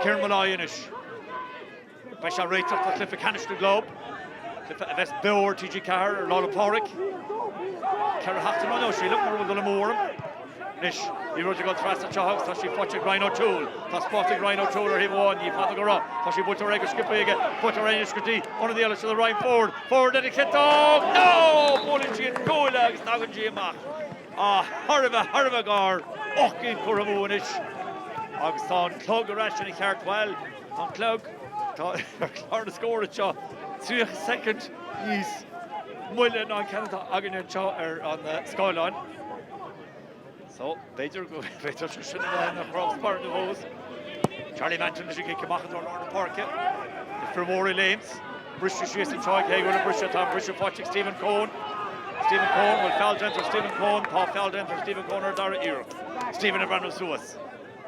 Speaker 5: Kieran Molloy anois. Beidh sé ag réiteach do chluiche ceannais na gclub, cluiche a bheas beo ar TG4 ar Lá 'le Pádraig. 4 sheachtain ó inniu, sílim, mura bhfuil dul amú orm. Anois, liathróid ag dul trasna anseo agus tá sí faighte ag Ryan O'Toole. Tá spás ag Ryan O'Toole ar thaobh amháin, ní fada go raibh. Tá sí buailte ar aghaidh go sciobtha aige, buailte ar aghaidh anois go dtí ionadaí eile, sin Ryan Ford. Ford lena chiotóg! No! Buaileann sí an cuaille agus tagann sí amach. Ah, thar a bheith, thar a bheith gar. 8 gcinn curtha amú anois. Agus tá an clog ar ais ina cheart. Bhuel, Tá an clog atá ar chlár na scór anseo 30 soicind níos moille ná an ceann atá againne anseo ar an scáileán. So, b'fhéidir go bhféadfadh sé sin a bheith ina chrobh spairne fós. Charlie Manton leis an gcic amach i lár na páirce. fir mhóra ag léimt. Briseadh síos anseo cé go bhfuil an briseadh, tá an briseadh faighte ag Stephen Coen. Stephen Coen, bhfuil feall déanta ar Stephen Coen? Tá feall déanta ar Stephen Coen ar an dara iarracht. Stephen ag breathnú suas.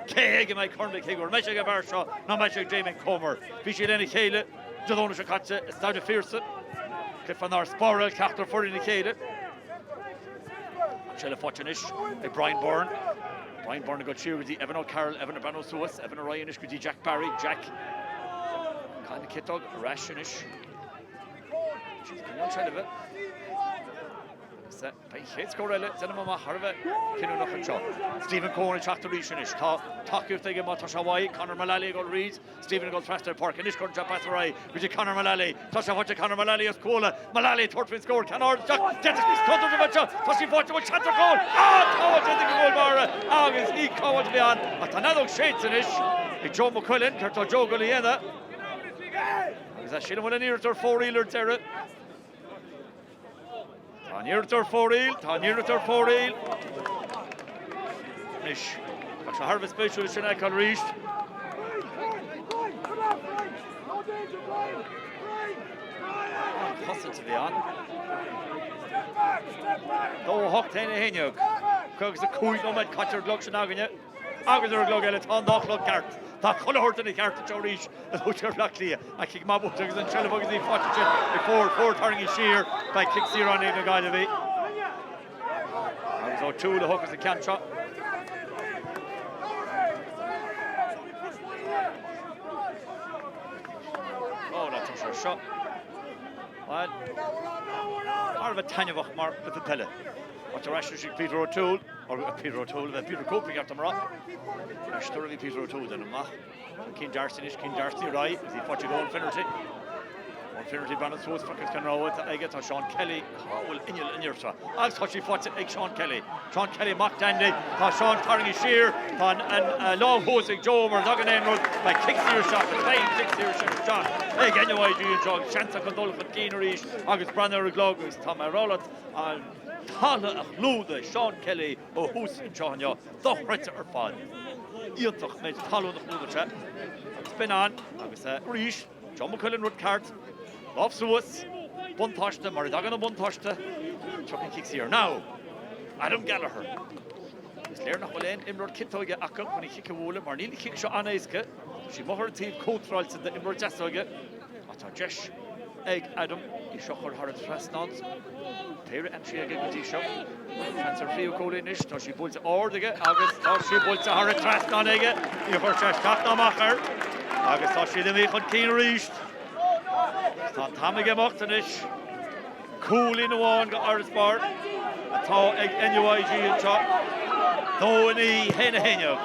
Speaker 5: Cé aige a mbeidh Corn Mhic Shigiúir? An mbeidh sé ag an bhfear seo nó an mbeidh sé ag Damien Comer? Bhí siad lena chéile Dé Domhnaigh seo caite i Staid an Phiarsaigh. Cluiche nár spáráil ceachtar foireann a chéile. An seilbh faighte anois ag Brian Byrne. Brian Byrne ag dul siar go dtí Evan O'Carroll, Evan ag breathnú suas, Evan ar aghaidh anois go dtí Jack Barry, Jack ag caitheamh na ciotóg ar ais anois. Siad ag coinneáil seilbhe. Agus beidh an chéad scór eile, déanaim amach, thar a bheith cinniúnach anseo. Stephen Coen ag teacht arís anois. Tá tacaíocht aige má tá sé uaidh. Conor Mullally ag dul thríd. Stephen ag dul trasna ar páirc anois cuireann sé pas ar aghaidh go dtí Conor Mullally. Tá sé faighte ag Conor Mullally as Cuala. Mullally ag tabhairt faoin scór. Ceann ard isteach. D'fhéadfadh níos contúirtí a bheith anseo. Tá sí faighte. Bhfuil seans ar chúl? Ah! Tá déanta ag an gcúl báire agus ní sábháilt a bhí ann. Ach tá an fheadóg séidte anois ag Joe McQuillan. Céard tá Joe ag dul a dhéanamh? Agus sílim go bhfuil an iarracht ar fóraoil ar deireadh. Tá an iarracht ar fóraoil, tá an iarracht ar fóraoil. Anois, tá sé thar a bheith spéisiúil sin a fheiceáil arís. An chosaint a bhí ann. 2 8 1 11. 55 nóiméad caite ar an gclog sin againne. Agus ar an gclog eile tá an dá chlog ceart. Tá chuile shórt ina cheart anseo arís i dtuaisceart Bhaile Átha Cliath. An cic maith buailte agus an tseilbh agus í faighte ansin ag Forde. Forde tarraingthe siar. Beidh cic saor ann ag na Gaillimhigh. Agus O'Toole a thógfas an ceann seo. Ó, tá sé seo. Bhuel, thar a bheith taitneamhach mar chluiche peile. Faighte ar ais anois ag Peter O'Toole. Or Peter O'Toole, bheith Peter Cooper ceart dom a rá. Aisteoir a bhí Peter O'Toole déanaim amach. Cian D'Arcy anois, Cian D'Arcy ar aghaidh, agus í faighte ag Owen Finnerty. Owen Finnerty breathnú suas, féachaint cén rogha atá aige, tá Seán Kelly, cá bhfuil inneall an fhir seo? Agus tá sí faighte ag Seán Kelly. Seán Kelly, mac Dandy, tá Seán tarraingthe siar, tá an lámh thuas ag Joe mar a dtagann aon rud, beidh cic saor isteach, agus beidh an cic saor sin isteach ag NUIG anseo, agus seans acu dul chun cinn arís agus breathnú ar an gclog agus tá mé ag rá leat, an talamh a chlúdaigh Seán Kelly ó thús anseo inniu, dochreidte ar fad. Iontach an méid talún a chlúdaigh sé. Agus b'in an, agus arís, Joe McQuillan rud ceart, lámh suas, buntáiste, mar a dtagann an buntáiste, tiocfaidh an cic saor. Now, Adam Gallagher. Is léir nach bhfuil aon imreoir ciotóige acu chun an chic a bhualadh mar níl an chic seo an-éasca. Tá sí amuigh ar an taobh contráilte d'imreoir deasóige. Ach tá deis ag Adam í seo a chur thar an trasnán. Péire aimsithe aige go dtí seo. Seans ar thríú cúilín anois. Tá sí buailte ard aige agus tá sí buailte thar an trasnán aige. Níor chuir sé isteach ná amach air. Agus tá siad imithe chun cinn arís. Tá an t-am ag imeacht anois. Cúilín amháin d'fharasbarr atá ag NUIG anseo. 2-9, 1-11.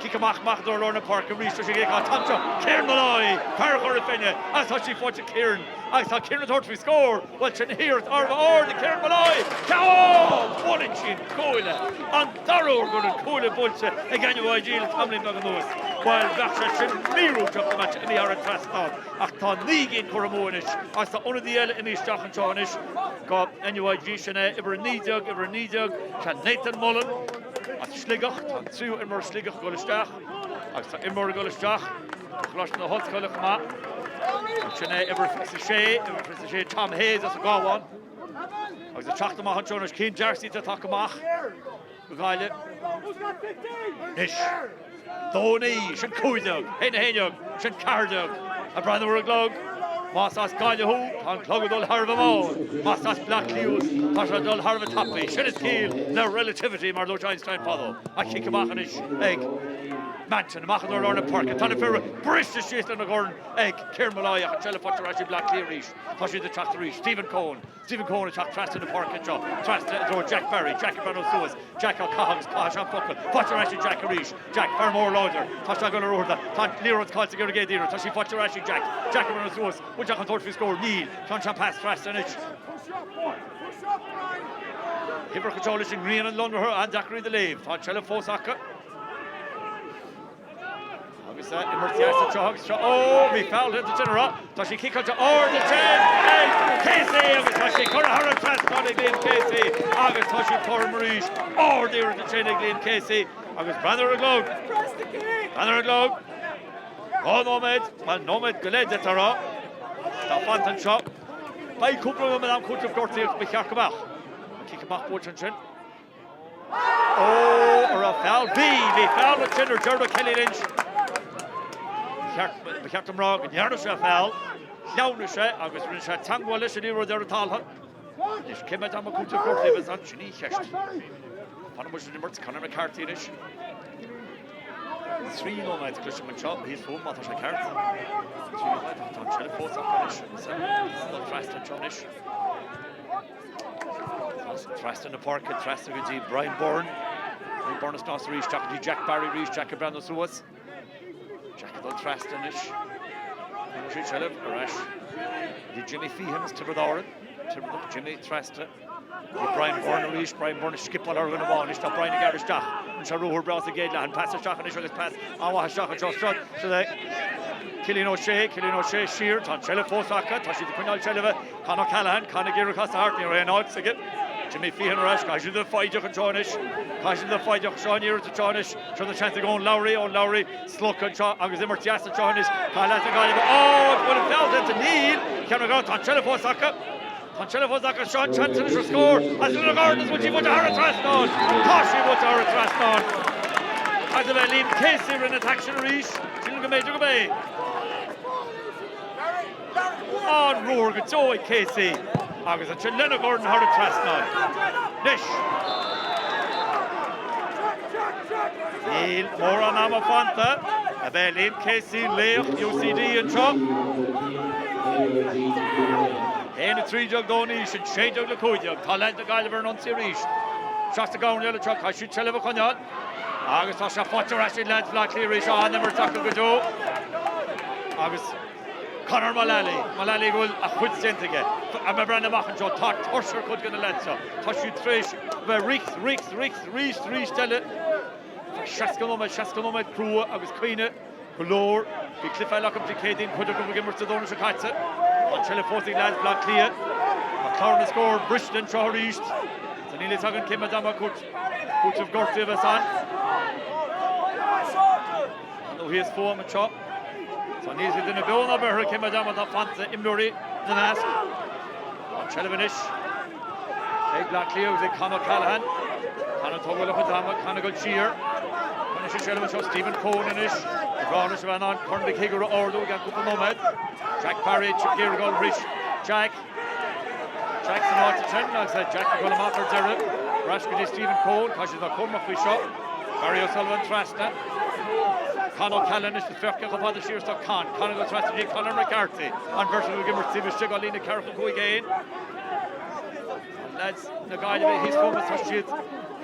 Speaker 5: Cic amach amach i lár na páirce arís tá sé ag an t-am seo Kieran Molloy, fear Chora Finne agus tá sí faighte ag Kieran agus tá Kieran ag tabhairt faoi scór, bhuel sin iarracht ard ag Kieran Molloy, Ceann! Buaileann sí an cuaille, an dara huair go bhfuil an cuaille buailte ag NUIG le tamaillín beag anuas. Bhuel bheadh sé sin míorúilteach dá mbeadh sé imithe thar an trasnán ach tá 9 gcinn curtha amú anois agus tá ionadaí eile imithe isteach anseo anois go NUIG sin é uimhir 19, uimhir 19, sea Nathan Mullen. As Sligeach, tá an tríú imreoir Sligeach ag dul isteach agus tá imreoir ag dul isteach ó Choláiste na hOllscoile chomh maith. Sin é uimhir 26, uimhir 26 Tom Hayes as an gCabhán. Agus ag teacht amach anseo anois Cian D'Arcy atá tagtha amach go Gaillimh. Anois, 2-9, sin 15, 1-11, sin 14, ag breathnú ar an gclog. Más as Gaillimh thú, tá an clog ag dul thar a bheith mall. Más as Bleá Cliath thú, tá sé ag dul thar a bheith tapaidh. Sin is ciall le relativity, mar a dúirt Einstein fadó. An cic amach anois ag Manton, amach i lár na páirce. Tá na fir briste síos lena dhorn ag Kieran Molloy ach an tseilbh faighte ar ais ag Bleá Cliath arís. Tá siad ag teacht arís. Stephen Coen. Stephen Coen ag teacht trasna na páirce anseo, trasna i dtreo Jack Barry, Jack ag breathnú suas, Jack á caitheamh agus caithfidh sé an focal, faighte ar ais ag Jack arís, Jack, fear mór láidir, tá sé ag dul ar ruathar, tá an liathróid caillte aige ar an gcéad iarraidh, tá sí faighte ar ais ag Jack, Jack ag breathnú suas, bhfuil sé chun tabhairt faoi scór? Níl, tá an pas trasna anois. Uimhreacha anseo leis an ngrian an-lonraithe, an-deacair iad a léamh, tá an tseilbh fós acu. Agus imirt dheas anseo agus seo, ó, bhí foul déanta ansin ar Tá sí ciceáilte ard ansin ag Casey agus tá sí curtha thar an trasnán ag Liam Casey agus tá siad cothrom arís. Ard iarracht ansin ag Liam Casey agus breathnú ar an gclog. Breathnú ar an gclog. 2 nóiméad, bhuel, nóiméad go leith d'fhéadfá a rá, atá fanta anseo. Beidh cúpla nóiméad am cúitimh gortaithe ach ba cheart go mbeadh. An cic amach buailte ansin. Ó, an raibh feall? Bhí, bhí feall ansin ar Gerard Kelly Lynch. Ba cheart dom rá go ndearna sé feall, shleamhnaigh sé agus rinne sé teangmháil leis an liathróid ar an talamh. Anois, cé mhéad ama cúitimh gortaithe a bheas ann? Sin í an cheist. Fanann muid san imirt, Conor McCarthy anois. 3 nóiméad cloisim anseo thíos fúm má tá sé ceart. 3 nóiméad, tá an tseilbh fós acu anois. Dul trasna anseo anois. Trasna na páirce, trasna go dtí Brian Byrne. Brian Byrne is nás arís, isteach go dtí Jack Barry arís, Jack ag breathnú suas. Jack ag dul trasna anois. Fuair sé seilbh ar ais. Go dtí Jimmy Feehan as Tiobraid Árann. Tiobraid Jimmy trasna. Go dtí Brian Byrne arís, Brian Byrne ag scipeáil ar dhuine amháin anois, tá Brian ag gearradh isteach. Rinne sé ruathar breá sa gcéad leath, an pas isteach anois agus pas an-mhaith isteach anseo. Seo, seo é Cillian O'Shea, Cillian O'Shea siar, tá an tseilbh fós acu, tá siad ag coinneáil seilbhe. Con O'Callaghan, Con ag iarraidh casadh thart, ní raibh aon áit aige. Jimmy Feehan ar ais, caithfidh siad a bheith foighdeach anseo anois. Caithfidh siad a bheith foighdeach, seo an iarracht anseo anois. Seo an seans ag Eoin Lowry, Eoin Lowry slogtha anseo agus imirt dheas anseo anois. Caithfidh leaids na Gaillimhe, á, an bhfuil an feall déanta? Níl! Ceann ar tá an tseilbh fós acu. Tá an tseilbh fós acu, seo an seans anois ar scór as Lena Gordon, is bhfuil sí buailte thar an trasnán! Tá sí buailte thar an trasnán! Agus ab é Liam Casey a rinne an t-aicsean arís, sílim go mb'fhéidir gurb é. An-ruathar go deo ag Casey agus ansin lena dhorn thar an trasnán. Anois, níl mórán ama fanta. Ab é Liam Casey laoch UCD anseo? 1, 13 don aois, 16 le 15. Tá leaids na Gaillimhe ar an ionsaí arís. Isteach sa gcoirnéal anseo, caithfidh siad seilbh a choinneáil. Agus tá sé faighte ar ais ag leaids Bhaile Átha Cliath arís, an-imirt acu go deo. Agus Conor Mullally, Mullally go bhfuil a chuid déanta aige. Ag breathnú amach anseo, tá tuirse ar chuid de na leaids seo. Tá siad tar éis bheith rith, rith, rith, arís, arís eile. Tá 60 nóiméad, 60 nóiméad crua agus cuimhne go leor. Bhí cluiche eile acu Dé Céadaoin, cuid acu ag imirt Dé Domhnaigh seo caite. Tá an tseilbh fós ag leaids Bhaile Átha Cliath. Tá clár na scór briste anseo arís. So níl a fhios againn cé mhéad ama cúiteamh gortaithe a bheas ann. Nó thíos fúm anseo. So níl a fhios ag duine beo ná beirthe cé mhéad ama atá fanta imreoirí ina measc. Tá an tseilbh anois ag Bleá Cliath agus ag Con O'Callaghan. Con ag tógáil a chuid ama, Con ag dul siar. Coinnigh sé seilbh anseo Stephen Coen anois. Ba bhreá leis a bheith in ann Corn Mhic Shigiúir a ardú i gceann cúpla nóiméad. Jack Barry ag iarraidh dul arís. Jack. Jack san áit ansin agus Jack ag dul amach ar deireadh. Ar ais go dtí Stephen Coen. Caithfidh siad a bheith cúramach faoi seo. Barry O'Sullivan trasna. Con O'Callaghan anois féach cé chomh fada siar is atá Con. Con ag dul trasna go dtí Conor McCarthy. An bheirt acu ag imirt taobh istigh de líne 4 5 1. Leaids na Gaillimhe thíos fúm tá siad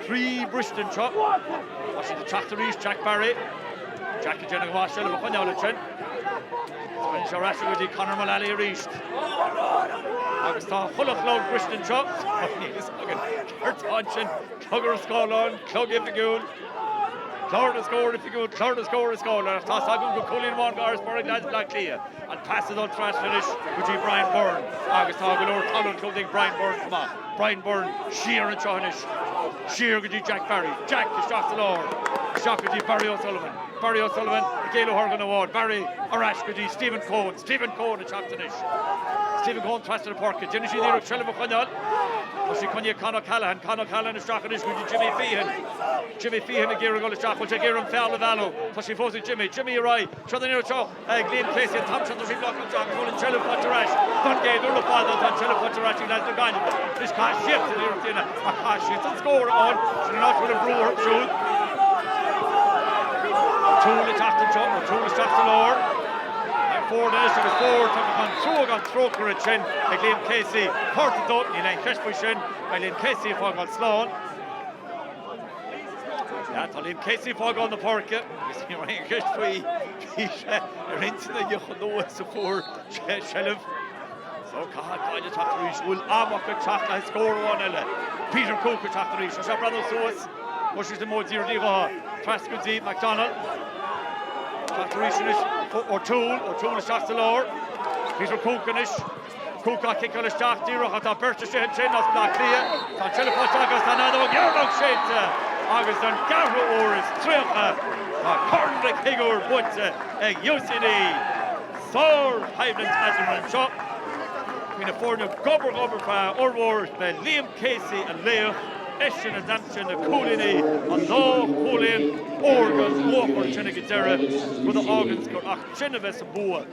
Speaker 5: croíbhriste anseo. Tá siad ag teacht arís, Jack Barry. Jack ag déanamh go maith seilbh a choinneáil ansin. Cuireann sé ar ais go dtí Conor Mullally arís. Agus tá chuile chlog briste anseo. Níl fhios againn céard tá ansin. Clog ar an scáileán, clog oifigiúil, clár na scór oifigiúil, clár na scór ar scáileán, ach tá's agam gur cúilín amháin d'fharasbarr ag leaids Bhaile Átha Cliath. An pas ag dul trasna anois go dtí Brian Byrne agus tá go leor talún clúdaithe ag Brian Byrne chomh maith. Brian Byrne siar anseo anois, siar go dtí Jack Barry. Jack isteach sa lár, isteach go dtí Barry O'Sullivan. Barry O'Sullivan ag éalú thar dhuine amháin. Barry ar ais go dtí Stephen Coen. Stephen Coen ag teacht anois. Stephen Coen trasna na páirce. Déanann siad iarracht seilbh a choinneáil. Tá sí coinnithe ag Con O'Callaghan. Con O'Callaghan isteach anois go dtí Jimmy Feehan. Jimmy Feehan ag iarraidh dul isteach. Bhfuil sé ag iarraidh an feall a mhealladh? Tá sí fós ag Jimmy. Jimmy ar aghaidh. Seo an iarracht seo ag Liam Casey. An t-am seo tá sí blocáilte agus bhfuil an tseilbh faighte ar ais. Don gcéad uair le fada tá an tseilbh faighte ar ais ag leaids na Gaillimhe. Anois caithfidh siadsan iarracht a dhéanamh ach caithfidh siadsan scór a fháil. Sin an áit a bhfuil an brú orthu siúd. O'Toole ag teacht anseo. O'Toole isteach sa lár. Forde anois agus Forde tugtha chun trua gan trócaire ansin ag Liam Casey. Cárta dubh, níl aon cheist faoi sin, beidh Liam Casey ag fágáil slán. Yeah, tá Liam Casey ag fágáil na páirce agus ní raibh aon cheist faoi bhí sé ar intinn aige chomh luath is a fuair sé seilbh. So caithfidh Gaillimh teacht arís, bhfuil am acu teacht le scór amháin eile. Peter Cooke ag teacht arís, tá sé ag breathnú suas. Thosaigh siad mór díreach díobháil. Trasna go dtí McDonnell. Teacht arís anois O'Toole, O'Toole isteach sa lár. Peter Cooke anois. Cooke á chiceáil isteach díreach ach tá beirt istigh ansin as Bleá Cliath. Tá an tseilbh faighte agus tá an fheadóg dheireanach séidte. Agus don gceathrú uair is 30, tá Corn Mhic Shigiúir buaite ag UCD. Sár-choimhlint eadrainn anseo. Bhí na foirne gob ar ghob ar feadh fhormhór. B'é Liam Casey an laoch, eisean a d'aimsigh na cúilíní, an dá chúilín órga luachmhar sin ag an deireadh, rud a fháganns gur acu sin a bheas an bua.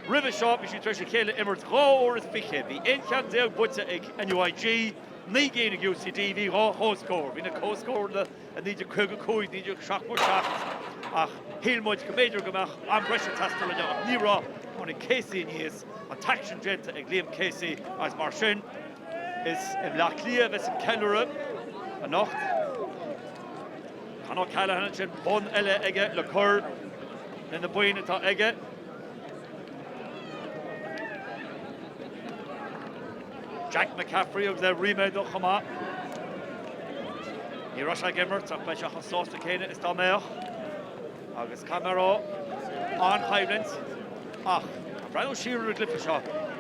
Speaker 5: Roimhe seo, bhí siad tar éis a chéile imirt 22 uair. Bhí 11 ceann buaite ag NUIG, 9 gcinn ag UCD, bhí dhá chomhscór. Bhí na comhscóranna i 1955, 1977 ach shíl muid go mb'fhéidir go mbeadh am breise ag teastáil inniu ach ní raibh. Tháinig Casey aníos, an t-aicsean déanta ag Liam Casey agus mar sin is i mBleá Cliath a bheas an ceiliúradh anocht. Con O'Callaghan ansin, bonn eile aige le cur le na boinn atá aige. Jack McCaffrey agus é ríméadach chomh maith. Ní raibh sé ag imirt ach beidh sé chomh sásta céanna is dá mbeadh. Agus caithfidh mé a rá, an-choimhlint ach ag breathnú siar ar an gcluiche seo,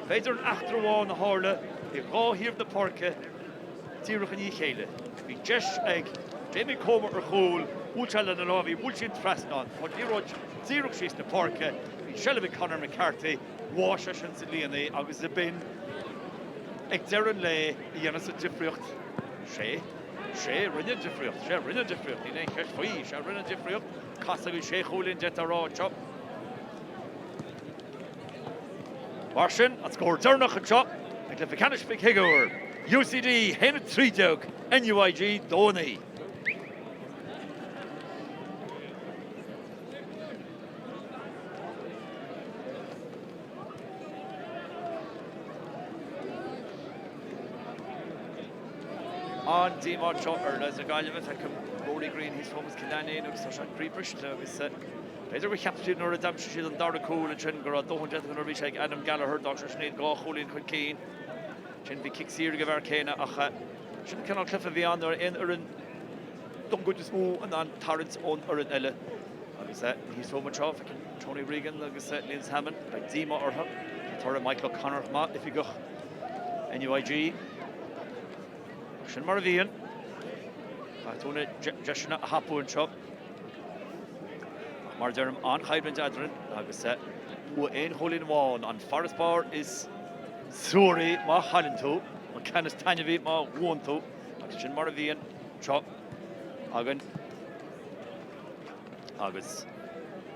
Speaker 5: b'fhéidir an eachtra amháin a tharla i dhá thaobh na páirce díreach i ndiaidh a chéile. Bhí deis ag Jamie Comer ar chúl, bhuail sé lena lámh í, bhuail sí an trasnán, chuaigh an liathróid díreach síos na páirce, bhí seilbh ag Conor McCarthy, bháigh sé sin sa líon í agus b'in ag deireadh an lae a dhéanas an difríocht. Sé, sé, rinne an difríocht, sé, rinne an difríocht, níl aon cheist faoi, sé, rinne an difríocht, casadh an sé chúilín d'fhéadfá a rá anseo. Mar sin, an scór deireanach anseo i gcluiche ceannais Mhic Shigiúir, UCD 1-13, NUIG 2-9. An-díomá anseo ar leaids na Gaillimhe, feicim Rory Greene thíos fúm as Cill Ainnín agus tá sé croíbhriste agus b'fhéidir gur cheap siad nuair a d'aimsigh siad an dara cúl ansin go raibh dóthain déanta nuair a bhí sé ag Adam Gallagher, d'fhág sé sin iad dhá chúilín chun cinn. Ansin bhí cic saor ag an bhfear céanna ach sin an cineál cluiche a bhí ann nuair aon fhoireann don gcuid is mó in ann tarraingt ón fhoireann eile. Agus thíos fúm anseo, feicim Tony Regan agus Liam Sammon, beidh díomá orthu. Toradh Michael O'Connor chomh maith, oifigeach NUIG. Ach sin mar a bhíonn. Caithfidh tú na deiseanna a thapú anseo. Ach mar a deirim, an-choimhlint eadrainn agus bua aon chúilín amháin, an farasbarr is suaraí má chailleann tú, an ceann is taitneamhaí má bhuann tú. Agus sin mar a bhíonn anseo againn. Agus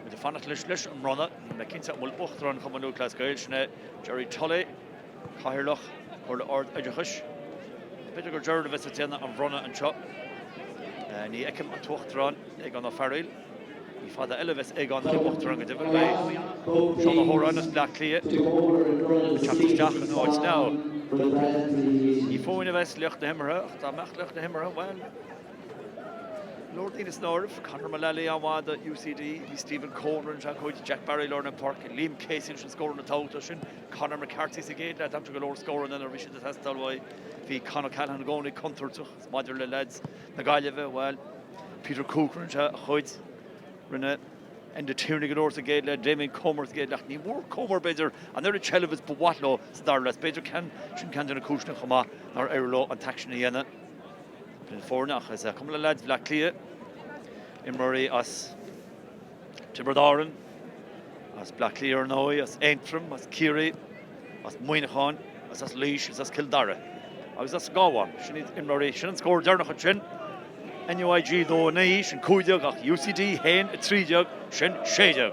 Speaker 5: muid ag fanacht leis leis an mbronnadh, níl mé cinnte an bhfuil Uachtarán Chumann Lúthchleas Gael, sin é Gerry Tully, Cathaoirleach Chomhairle Ard-Oideachais. B'fhéidir gur Gerard a bheas ag déanamh an bhronnadh anseo. Ní fheicim an tUachtarán, Aogán Ó Fearghaíl. Ní fada eile a bheas Aogán ina Uachtarán go deimhin. Beidh Seán Ó hÓráin as Bleá Cliath ag teacht isteach ina áit now. Ní fúinn a bheas lucht na himeartha, ach dá mbeadh lucht na himeartha, bhuel, Go leor daoine san áireamh, Conor Mullally an-mhaith do UCD, bhí Stephen Coen rinne sé a chuid, Jack Barry lár na páirce, Liam Casey leis na scóranna tábhachtacha sin, Conor McCarthy sa gcéad leath, d'aimsigh go leor scóranna nuair a bhí siad ag teastáil uaidh, bhí Con O'Callaghan i gcónaí contúirteach, is maidir le leaids na Gaillimhe, bhuel, Peter Cooke rinne sé a chuid, rinne Enda Tierney go leor sa gcéad leath, Damien Comer sa gcéad leath, ní bhfuair Comer b'fhéidir an oiread seilbh is ba mhaith leo sa dara leath, b'fhéidir sin ceann de na cúiseanna chomh maith nár éirigh leo an t-aicsean a dhéanamh. Na foirne ach is cuma le leaids Bhleá Cliath, imreoirí as Tiobraid Árann, as Bleá Cliath ar ndóigh, as Aontroim, as Ciarraí, as Muineachán, as as Laois is as Cill Dara agus as an gCabhán. Sin iad imreoirí, sin an scór deireanach ansin. NUIG 2 9, sin 15 ach UCD 1 13, sin 16.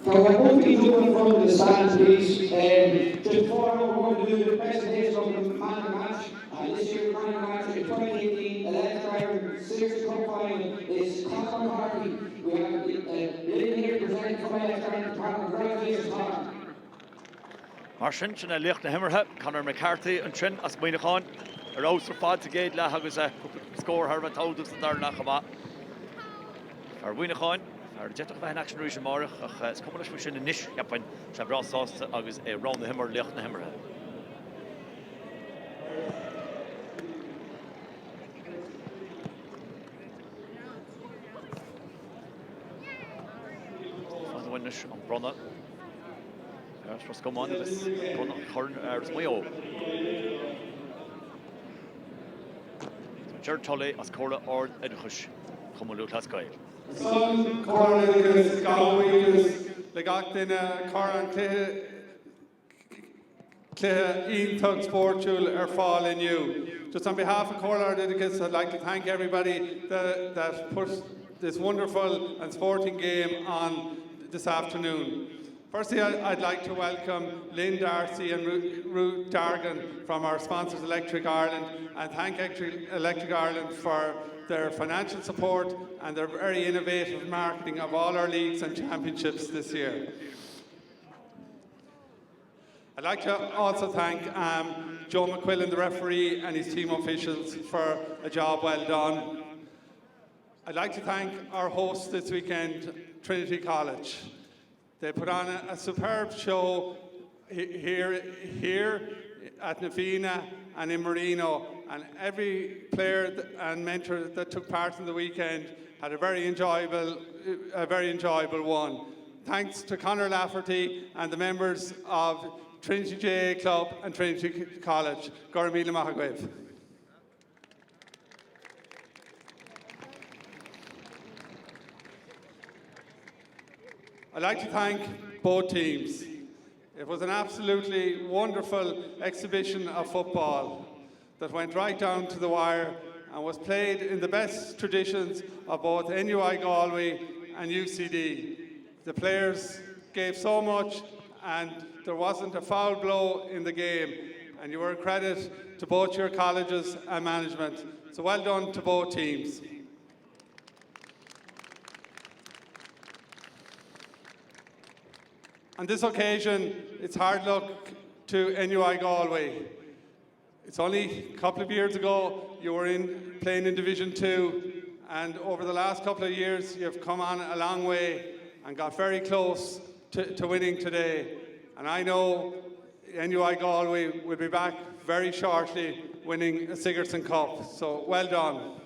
Speaker 7: Can we have both teams up in front of the stand, please? Um, just before I we're going to do the presentation of the man of the match. And this year's man of the match in 2018 Electric Ireland Sigerson Cup final is Conor McCarthy. We have uh, Lynn here presenting from Electric Ireland. Congratulations, Conor.
Speaker 5: Mar sin, sin é laoch na himeartha, Conor McCarthy ansin as Muineachán, ar fheabhas ar fad sa gcéad leath agus cúpla scór thar a bheith tábhachtach sa dara leath chomh maith. Fear Mhuineacháin, fear a d'fhéadfadh a bheith in aicsean arís amárach ach is cuma leis faoi sin anois, cheapfainn. Tá sé breá sásta agus é roghnaithe mar laoch na himeartha. Fad uainn anois an bronnadh. Ar Ros Comáin agus bronnadh an choirn ar Mhaigh Eo. Tá Ger Tully as Comhairle Ard-Oideachais Chumann Lúthchleas Gael.
Speaker 8: Son Comhairle Oideachais gabhaim buíochas le gach duine a chuir an cluiche cluiche iontach spórtúil ar fáil inniu. Just on behalf of Comhairle Ard-Oideachais, I'd like to thank everybody that, that put this wonderful and sporting game on this afternoon. Firstly, I'd like to welcome Lynn Darcy and Ruth Dargan from our sponsors Electric Ireland and thank Electric Ireland for their financial support and their very innovative marketing of all our leagues and championships this year. I'd like to also thank um, Joe McQuillan, the referee, and his team officials for a job well done. I'd like to thank our hosts this weekend, Trinity College. They put on a, a superb show here, here at Na Fianna and in Marino, and every player and mentor that took part in the weekend had a very enjoyable, a very enjoyable one. Thanks to Conor Lafferty and the members of Trinity GAA Club and Trinity College. Go raibh míle maith agaibh. I'd like to thank both teams. It was an absolutely wonderful exhibition of football that went right down to the wire and was played in the best traditions of both NUI Galway and UCD. The players gave so much and there wasn't a foul blow in the game and you were a credit to both your colleges and management. So well done to both teams. On this occasion, it's hard luck to NUI Galway. It's only a couple of years ago you were in playing in Division 2 and over the last couple of years you've come on a long way and got very close to, to winning today. And I know NUI Galway will be back very shortly winning a Sigerson Cup. So well done.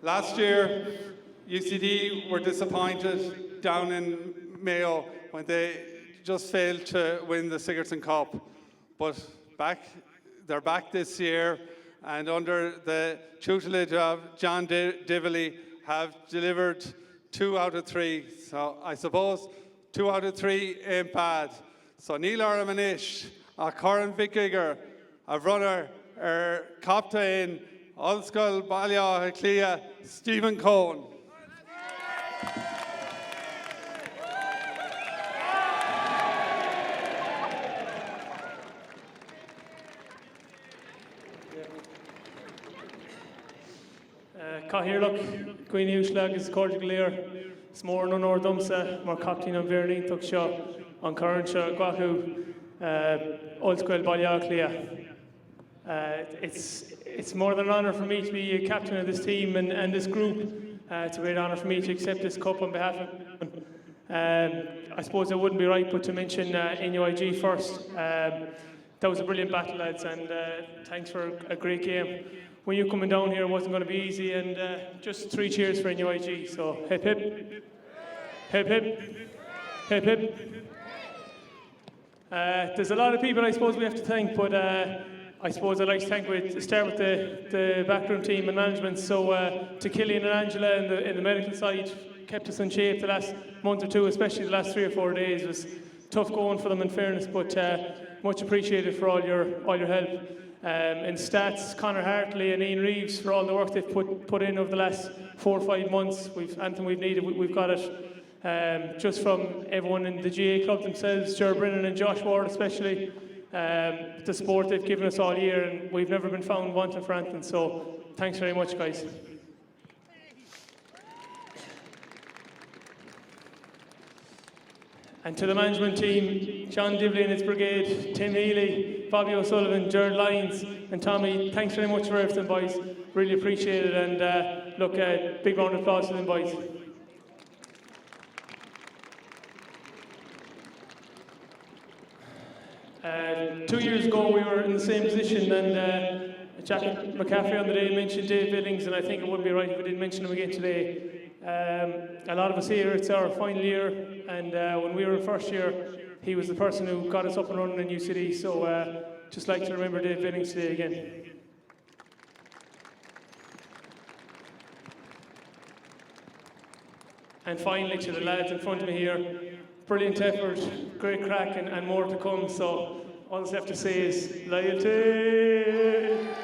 Speaker 8: Last year, UCD were disappointed down in Mayo when they just failed to win the Sigerson Cup. But back, they're back this year and under the tutelage of John Divilly have delivered two out of three. So I suppose two out of three ain't bad. So níl orm anois ach Corn Mhic Uidhir a bhronnadh ar chaptaen Ollscoil Bhaile Átha Cliath, Stephen Coen.
Speaker 9: Cathaoirleach, dhaoine uaisle agus cairde go léir, is mór an onóir domsa mar chaptaen an bhfoireann iontach seo an corn seo a ghlacadh Ollscoil Bhaile Átha Cliath. It's it's more than an honour for me to be a captain of this team and, and this group. Uh, it's a great honour for me to accept this cup on behalf of um, I suppose it wouldn't be right but to mention uh, NUIG first. Um, that was a brilliant battle, lads, and uh, thanks for a great game. When you coming down here, it wasn't going to be easy, and uh, just three cheers for NUIG. So hip hip, hip hip, hip hip. Uh, there's a lot of people I suppose we have to thank, but uh, I suppose I'd like to thank with start with the, the backroom team and management. So uh, to Killian and Angela in the, in the medical side, kept us in shape the last month or two, especially the last three or four days. It was tough going for them in fairness, but uh, much appreciated for all your all your help. Um, in stats, Connor Hartley and Ian Reeves for all the work they've put, put in over the last four or five months, we've anything we've needed, we, we've got it. Um, just from everyone in the GA club themselves, Ger Brennan and Josh Ward especially, um, the support they've given us all year, and we've never been found wanting for anything. So thanks very much, guys. And to the management team, John Dibley and his brigade, Tim Healy, Bobby O'Sullivan, Jared Lyons, and Tommy, thanks very much for everything, boys. Really appreciate it. And uh, look, uh, big round of applause to them, boys. Uh, two years ago, we were in the same position, and uh, Jack McCaffrey on the day mentioned Dave Billings, and I think it wouldn't be right if we didn't mention him again today. Um, a lot of us here, it's our final year, and uh, when we were in first year, he was the person who got us up and running in New City. So uh, just like to remember Dave Billings today again. And finally, to the lads in front of me here, brilliant effort, great crack, and, and more to come. So all that's left to say is loyalty.